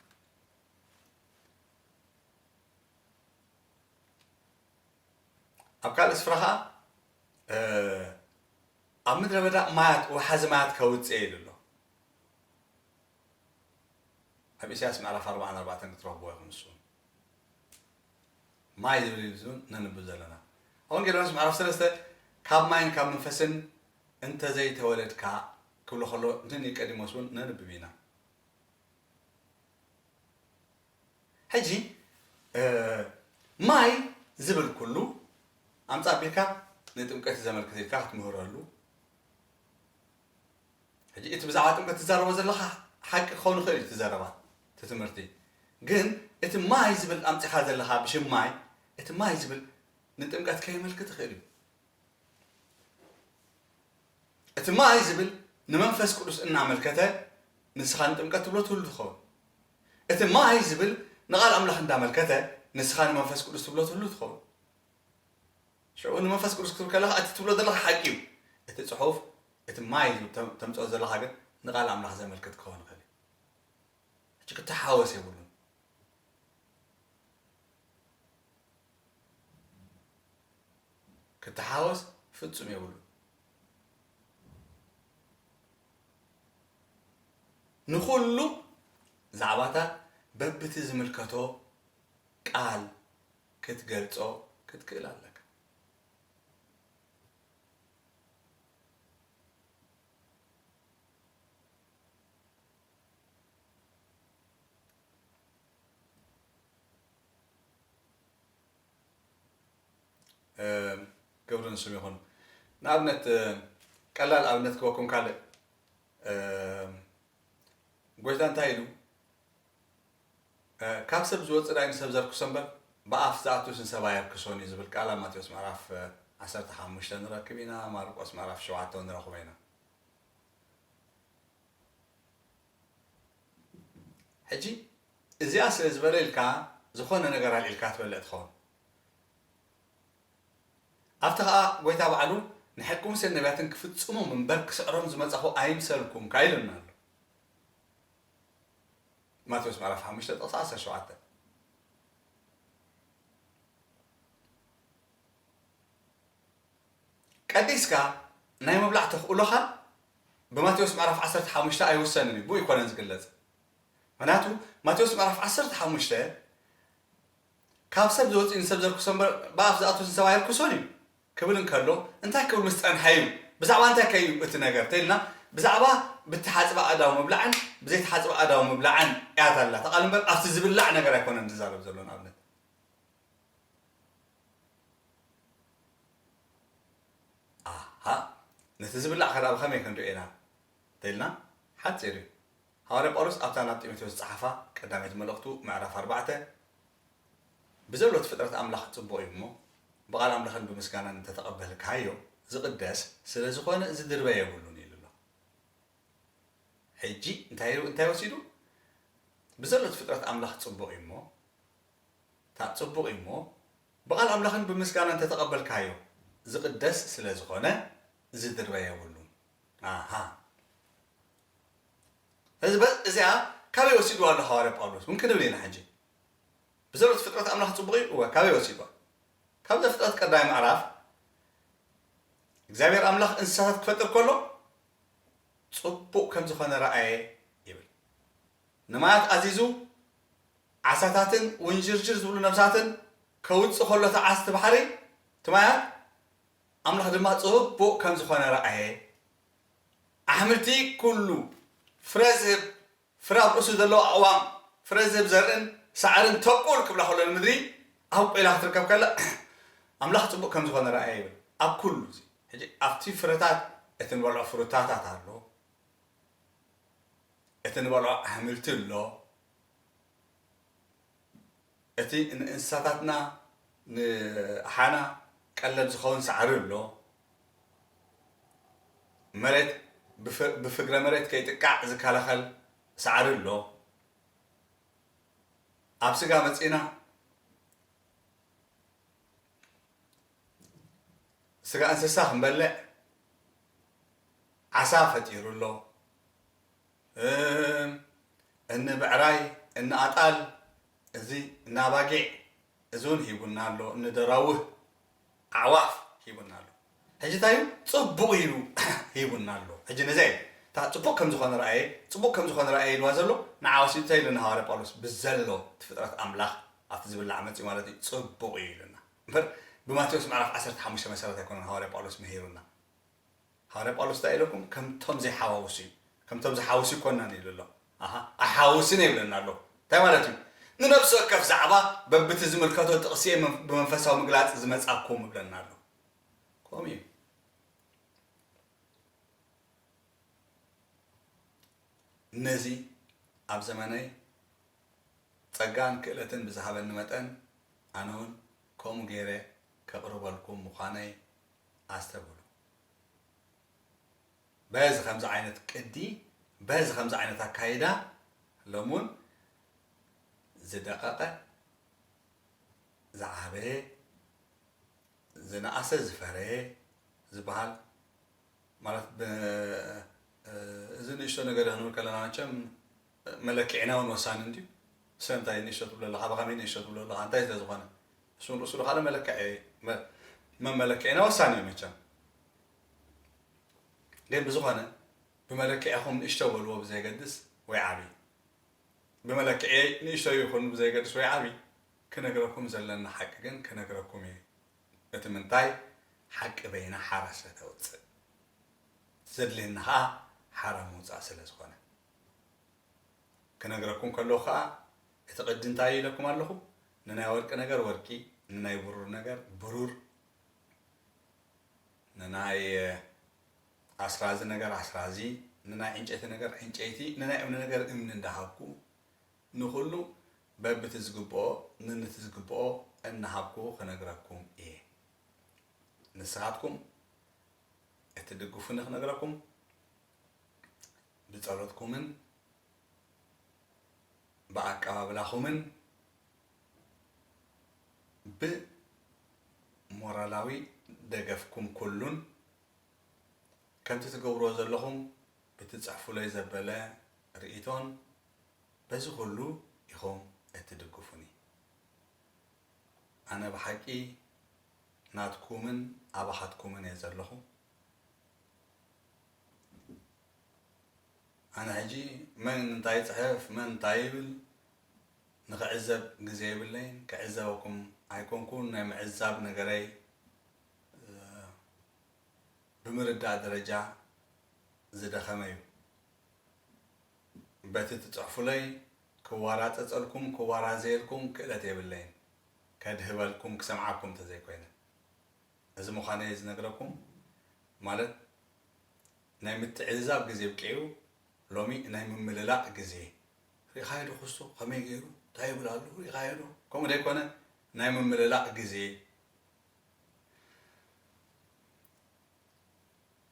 ኣብ ካልእ ስፍራ ኸኣ፣ እ፣ "ኣብ ምድረ በዳ ማያት፣ ወሓዚ ማያት ከውጽእ እየ" ኢሉ ኣሎ። ኣብ ኢሳያስ ምዕራፍ ኣርባዓን ኣርባዕተን ክትረኽብዎ ኢኹም። ንሱ ማይ ዝብል እዩ፣ እዚ እውን ነንብብ ዘለና። ኣብ ወንጌል ዮሃንስ ምዕራፍ ሰለስተ፣ "ካብ ማይን ካብ መንፈስን እንተዘይተወለድካ" ክብሎ ከሎ፣ ንኒቆዲሞስ እውን ነንብብ ኢና። ሕጂ፣ እ፣ ማይ ዝብል ኩሉ ኣምጻእ ኣቢልካ ንጥምቀት ዘመልክት ኢልካ ክትምህረሉ። ሕጂ እቲ ብዛዕባ ጥምቀት ትዛረቦ ዘለኻ ሓቂ ክኸውን ይኽእል እዩ፣ እቲ ዘረባ፣ እቲ ትምህርቲ። ግን እቲ ማይ ዝብል ኣምጺኻ ዘለኻ ብሽም ማይ፣ እቲ ማይ ዝብል ንጥምቀት ከየመልክት ይኽእል እዩ። እቲ ማይ ዝብል ንመንፈስ ቅዱስ እናመልከተ ንስኻ ንጥምቀት ትብሎ ትህሉ ትኸውን። እቲ ማይ ዝብል ንቓል ኣምላኽ እንዳመልከተ ንስኻ ንመንፈስ ቅዱስ ትብሎ ትህሉ ትኸውን። ሽዑ ንመንፈስ ቅዱስ ክትብል ከለኻ እቲ ትብሎ ዘለኻ ሓቂ እዩ። እቲ ጽሑፍ፣ እቲ ማይ ዝብል ተም-፣ ተምጽኦ ዘለኻ ግን ንቓል ኣምላኽ ዘመልክት ክኸውን ይኽእል እዩ። ሕጂ ክተሓወስ የብሉን። ክተሓወስ ፍጹም የብሉን። ንኹሉ ዛዕባታት በብቲ ዝምልከቶ ቃል ክትገልጾ ክትክእል ኣለካ። እ፣ ክብሪ ንስሙ ይኹን። ንኣብነት፣ እ፣ ቀላል ኣብነት ክበኩም ካልእ፣ እ፣ ጎይታ እንታይ ኢሉ? እ፣ "ካብ ሰብ ዝወጽእ ዳይ ንሰብ ዘርክሶ እምበር፣ ብኣፍ ዝኣቱስ ንሰብ ኣየርክሶን እዩ" ዝብል ቃል ኣብ ማቴዎስ ምዕራፍ፣ እ፣ ዓሰርተ ሓሙሽተ ንረክብ ኢና፣ ማርቆስ ምዕራፍ ሸውዓተ ንረኽቦ ኢና። ሕጂ እዚኣ ስለ ዝበለ ኢልካ ዝኾነ ነገር ኣልዒልካ ትበልዕ ትኸውን። ኣብቲ ኸኣ ጎይታ ባዕሉ፣ "ንሕጊ ሙሴን ነቢያትን ክፍጽሞም እምበር ክስዕሮም ዝመጻኹ ኣይምሰልኩም" ከኣ ኢሉና ኣሎ። ማቴዎስ ምዕራፍ ሓሙሽተ ጥቕሲ ዓሰርተ ሸውዓተ። ቀዲስካ ናይ ምብላዕ ተኽእሎኻ ብማቴዎስ ምዕራፍ ዓሰርተ ሓሙሽተ ኣይውሰንን እዩ፣ ብኡ ኣይኮነን ዝግለጽ። ምኽንያቱ ማቴዎስ ምዕራፍ ዓሰርተ ሓሙሽተ "ካብ ሰብ ዝወጽእ ንሰብ ዘርክሶ እምበር ብኣፍ ዝኣትውስ ንሰብ ኣየርክሶን እዩ" ክብል እንከሎ፣ እንታይ ክብል ምስ ጸንሐ እዩ? ብዛዕባ እንታይ ከ እዩ እቲ ነገር ተኢልና፣ ብዛዕባ ብተሓጽበ ኣእዳው ምብላዕን ብዘይተሓጽበ ኣእዳው ምብላዕን እያ እታ ቃል እምበር፣ ኣብቲ ዝብላዕ ነገር ኣይኮነን ዝዛረብ ዘሎ። ንኣብነት፣ ኣሃ፣ ነቲ ዝብላዕ ከ ደኣ ብኸመይ ክንሪኦ ኢና? እንተኢልና፣ ሓጺር እዩ። ሃዋርያ ጳውሎስ ኣብታ ናብ ጢሞቴዎስ ዝጸሓፋ ቀዳመይቲ መልእኽቱ ምዕራፍ ኣርባዕተ፣ "ብዘሎ እቲ ፍጥረት ኣምላኽ ጽቡቕ እዩ እሞ፣ ብቓል ኣምላኽን ብምስጋናን እንተተቐበልካዮ፣ ዝቕደስ ስለ ዝኾነ ዝድርበ የብሉን" ኢሉ ኣሎ። ሕጂ እንታይ፣ እንታይ ወሲዱ? ብዘሎ እቲ ፍጥረት ኣምላኽ ጽቡቕ እዩ እሞ፣ እታ ጽቡቕ እዩ እሞ፣ ብቓል ኣምላኽን ብምስጋና እንተተቐበልካዮ፣ ዝቕደስ ስለ ዝኾነ፣ ዝድርበ የብሉን። ኣሃ። እዚ በ-፣ እዚኣ ካበይ ወሲድዋ ኣሎ ሃዋርያ ጳውሎስ? እውን ክንብል ኢና ሕጂ። ብዘሎ እቲ ፍጥረት ኣምላኽ ጽቡቕ እዩ፣ እወ፣ ካበይ ወሲድዋ? ካብ ዘፍጥረት ቀዳማይ ምዕራፍ፣ እግዚኣብሔር ኣምላኽ እንስሳታት ክፈጥር ከሎ፣ ጽቡቕ ከም ዝኾነ ረኣየ ይብል። ንማያት ኣዚዙ፣ ዓሳታትን ውንዥርዥር ዝብሉ ነፍሳትን ከውጽእ ከሎ፣ እቲ ዓስቲ ባሕሪ፣ እቲ ማያት፣ ኣምላኽ ድማ ጽቡቕ ከም ዝኾነ ረኣየ። ኣሕምልቲ ኩሉ፣ ፍረ ዝህብ፣ ፍረ ኣብ ርእሱ ዘለዎ ኣእዋም፣ ፍረ ዝህብ ዘርእን ሳዕርን ተቁል ክብላ ከሎ ንምድሪ፣ ኣብ ቆይላ ክትርከብ ከላ፣ ኣምላኽ ጽቡቕ ከም ዝኾነ ረኣየ ይብል። ኣብ ኩሉ እዚ፣ ሕጂ ኣብቲ ፍረታት፣ እቲ ንበልዖ ፍሩታታት ኣሎ፣ እቲ ንበልዖ ኣሕምልቲ ኣሎ፣ እቲ ንእንስሳታትና፣ ንኣሓና ቀለብ ዝኸውን ሳዕሪ ኣሎ፣ መሬት ብፍ-፣ ብፍግረ መሬት ከይጥቃዕ ዝከላኸል ሳዕሪ ኣሎ። ኣብ ስጋ መጺእና፣ ስጋ እንስሳ ክንበልዕ ዓሳ ፈጢሩ ኣሎ። እም፣ እኒ ብዕራይ፣ እኒ ኣጣል፣ እዚ እኒ ኣባጊዕ፣ እዚ እውን ሂቡና ኣሎ። እኒ ደራውህ፣ ኣዕዋፍ ሂቡና ኣሎ። ሕጂ እንታይ እዩ? ጽቡቕ ኢሉ ሂቡና ኣሎ። ሕጂ ነዚ እዩ፣ እታ ጽቡቕ ከም ዝኾነ ረኣየ፣ ጽቡቕ ከም ዝኾነ ረኣየ ኢልዋ ዘሎ፣ ንዓ ወሲዱ እንታይ ኢሉና ሃዋርያ ጳውሎስ? ብዘሎ እቲ ፍጥረት ኣምላኽ ኣብቲ ዝብላዕ መጺኡ ማለት እዩ፣ ጽቡቕ እዩ ኢሉና። እምበር ብማቴዎስ ምዕራፍ ዓሰርተ ሓሙሽተ መሰረት ኣይኮነን ሃዋርያ ጳውሎስ ምሂሩና። ሃዋርያ ጳውሎስ እንታይ ኢለኩም? ከምቶም ዘይሓዋውሱ እዩ። ከምቶም ዝሓውሱ ይኮናን ኢሉ ኣሎ። ኣሃ፣ ኣይሓውስን ይብለና ኣሎ። እንታይ ማለት እዩ? ንነፍሲ ወከፍ ዛዕባ በብቲ ዝምልከቶ ጥቕሲ እየ መን-፣ ብመንፈሳዊ ምግላጽ ዝመጻኩም ይብለና ኣሎ። ከምኡ እዩ። ነዚ ኣብ ዘመነይ ጸጋን ክእለትን ብዝሃበኒ መጠን፣ ኣነ እውን ከምኡ ገይረ ከቕርበልኩም ምዃነይ ኣስተብህሉ። በዚ ከምዚ ዓይነት ቅዲ፣ በዚ ከምዚ ዓይነት ኣካይዳ፣ ሎሚ እውን ዝደቐቐ፣ ዝዓበየ፣ ዝነኣሰ ዝፈረየ ዝበሃል ማለት ብ-፣ እዚ ንእሽቶ ነገር እዩ ክንብል ከለና መቸም መለክዒና እውን ወሳኒ እንድዩ። ሰብ እንታይ ንእሽቶ ትብሎ ኣለኻ፣ ብኸመይ ንእሽቶ ትብሎ ኣለኻ፣ እንታይ ስለ ዝኾነ። እሱ ንርእሱ ካልእ መለክዒ፣ መ-፣ መመለክዒና ወሳኒ እዩ መቸም። ግን ብዝኾነ ብመለክዒኹም ንእሽቶ በልዎ ብዘየገድስ ወይ ዓብዪ። ብመለክዒ ንእሽቶ ይኹን ብዘየገድስ ወይ ዓብዪ፣ ክነግረኩም ዘለና ሓቂ ግን ክነግረኩም እየ። እቲ ምንታይ ሓቂ በይና ሓራ ስለ ተውፅእ፣ ዘድልየና ኸዓ ሓራ ምውፃእ ስለ ዝኾነ። ክነግረኩም ከለኹ ኸዓ እቲ ቅዲ እንታይ ኢለኩም ኣለኹ? ንናይ ወርቂ ነገር ወርቂ፣ ንናይ ብሩር ነገር ብሩር፣ ንናይ ኣስራዚ ነገር ኣስራዚ፣ ንናይ ዕንጨይቲ ነገር ዕንጨይቲ፣ ንናይ እምኒ ነገር እምኒ እንዳሃብኩ፣ ንኹሉ በብቲ ዝግብኦ፣ ንንቲ ዝግብኦ እናሃብኩ ክነግረኩም እየ። ንስኻትኩም እትድግፉኒ ክነግረኩም፣ ብጸሎትኩምን ብኣቀባብላኹምን ብሞራላዊ ደገፍኩም ኩሉን፣ ከምቲ ትገብርዎ ዘለኹም ብትጽሕፉለይ ዘበለ ርእይቶን፣ በዚ ኩሉ ኢኹም እትድግፉኒ። ኣነ ብሓቂ ናትኩምን ኣባኻትኩምን እየ ዘለኹ። ኣነ ሕጂ መን እንታይ ይጽሕፍ፣ መን እንታይ ይብል ንኽዕዘብ ግዜ የብለይን፣ ክዕዘበኩም ኣይኮንኩን። ናይ ምዕዛብ ነገረይ፣ እ፣ ብምርዳእ ደረጃ ዝደኸመ እዩ። በቲ ትጽሕፉለይ ክዋራጸጸልኩም፣ ክዋራዘየልኩም ክእለት የብለይን፣ ከድህበልኩም፣ ክሰምዓኩም እንተዘይኮይነ። እዚ ምዃነይ ዝነግረኩም፣ ማለት ናይ ምትዕዝዛብ ግዜ ኣብቂዑ፣ ሎሚ ናይ ምምልላእ ግዜ። ሪኢኻዮ ዶ ክስቶ ከመይ ገይሩ? እንታይ ይብል ኣሎ? ሪኢኻዮ ዶ? ከምኡ ደይኮነ፣ ናይ ምምልላእ ግዜ።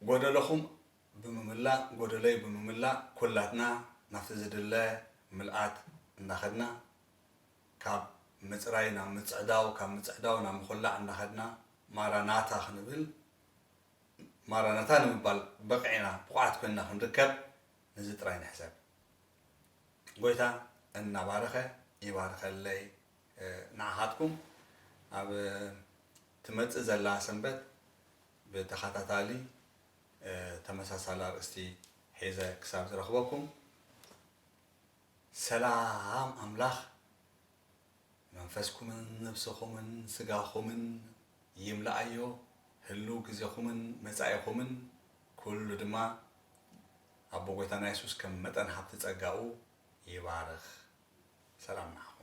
ጎደሎኹም ብምምላእ፣ ጎደሎይ ብምምላእ፣ ኩላትና ናብቲ ዝድለ ምልኣት እናኸድና፣ ካብ ምፅራይ ናብ ምፅዕዳው፣ ካብ ምፅዕዳው ናብ ምኹላዕ እናኸድና፣ ማራናታ ክንብል፣ ማራናታ ንምባል በቂዕና፣ ብቑዓት ኮይንና ክንርከብ፣ ነዚ ጥራይ ንሕሰብ። ጎይታ እናባረኸ ይባርከለይ። ንዓኻትኩም ኣብ ትመጽእ ዘላ ሰንበት ብተኸታታሊ ተመሳሳሊ ኣርእስቲ ሒዘ ክሳብ ዝረኽበኩም፣ ሰላም ኣምላኽ መንፈስኩምን ነብስኹምን ስጋኹምን ይምልኣዮ። ህልው ግዜኹምን መጻኢኹምን ኩሉ ድማ ኣቦ ጎይታና የሱስ ከም መጠን ሃብቲ ጸጋኡ ይባርኽ። ሰላም ንዓኹም።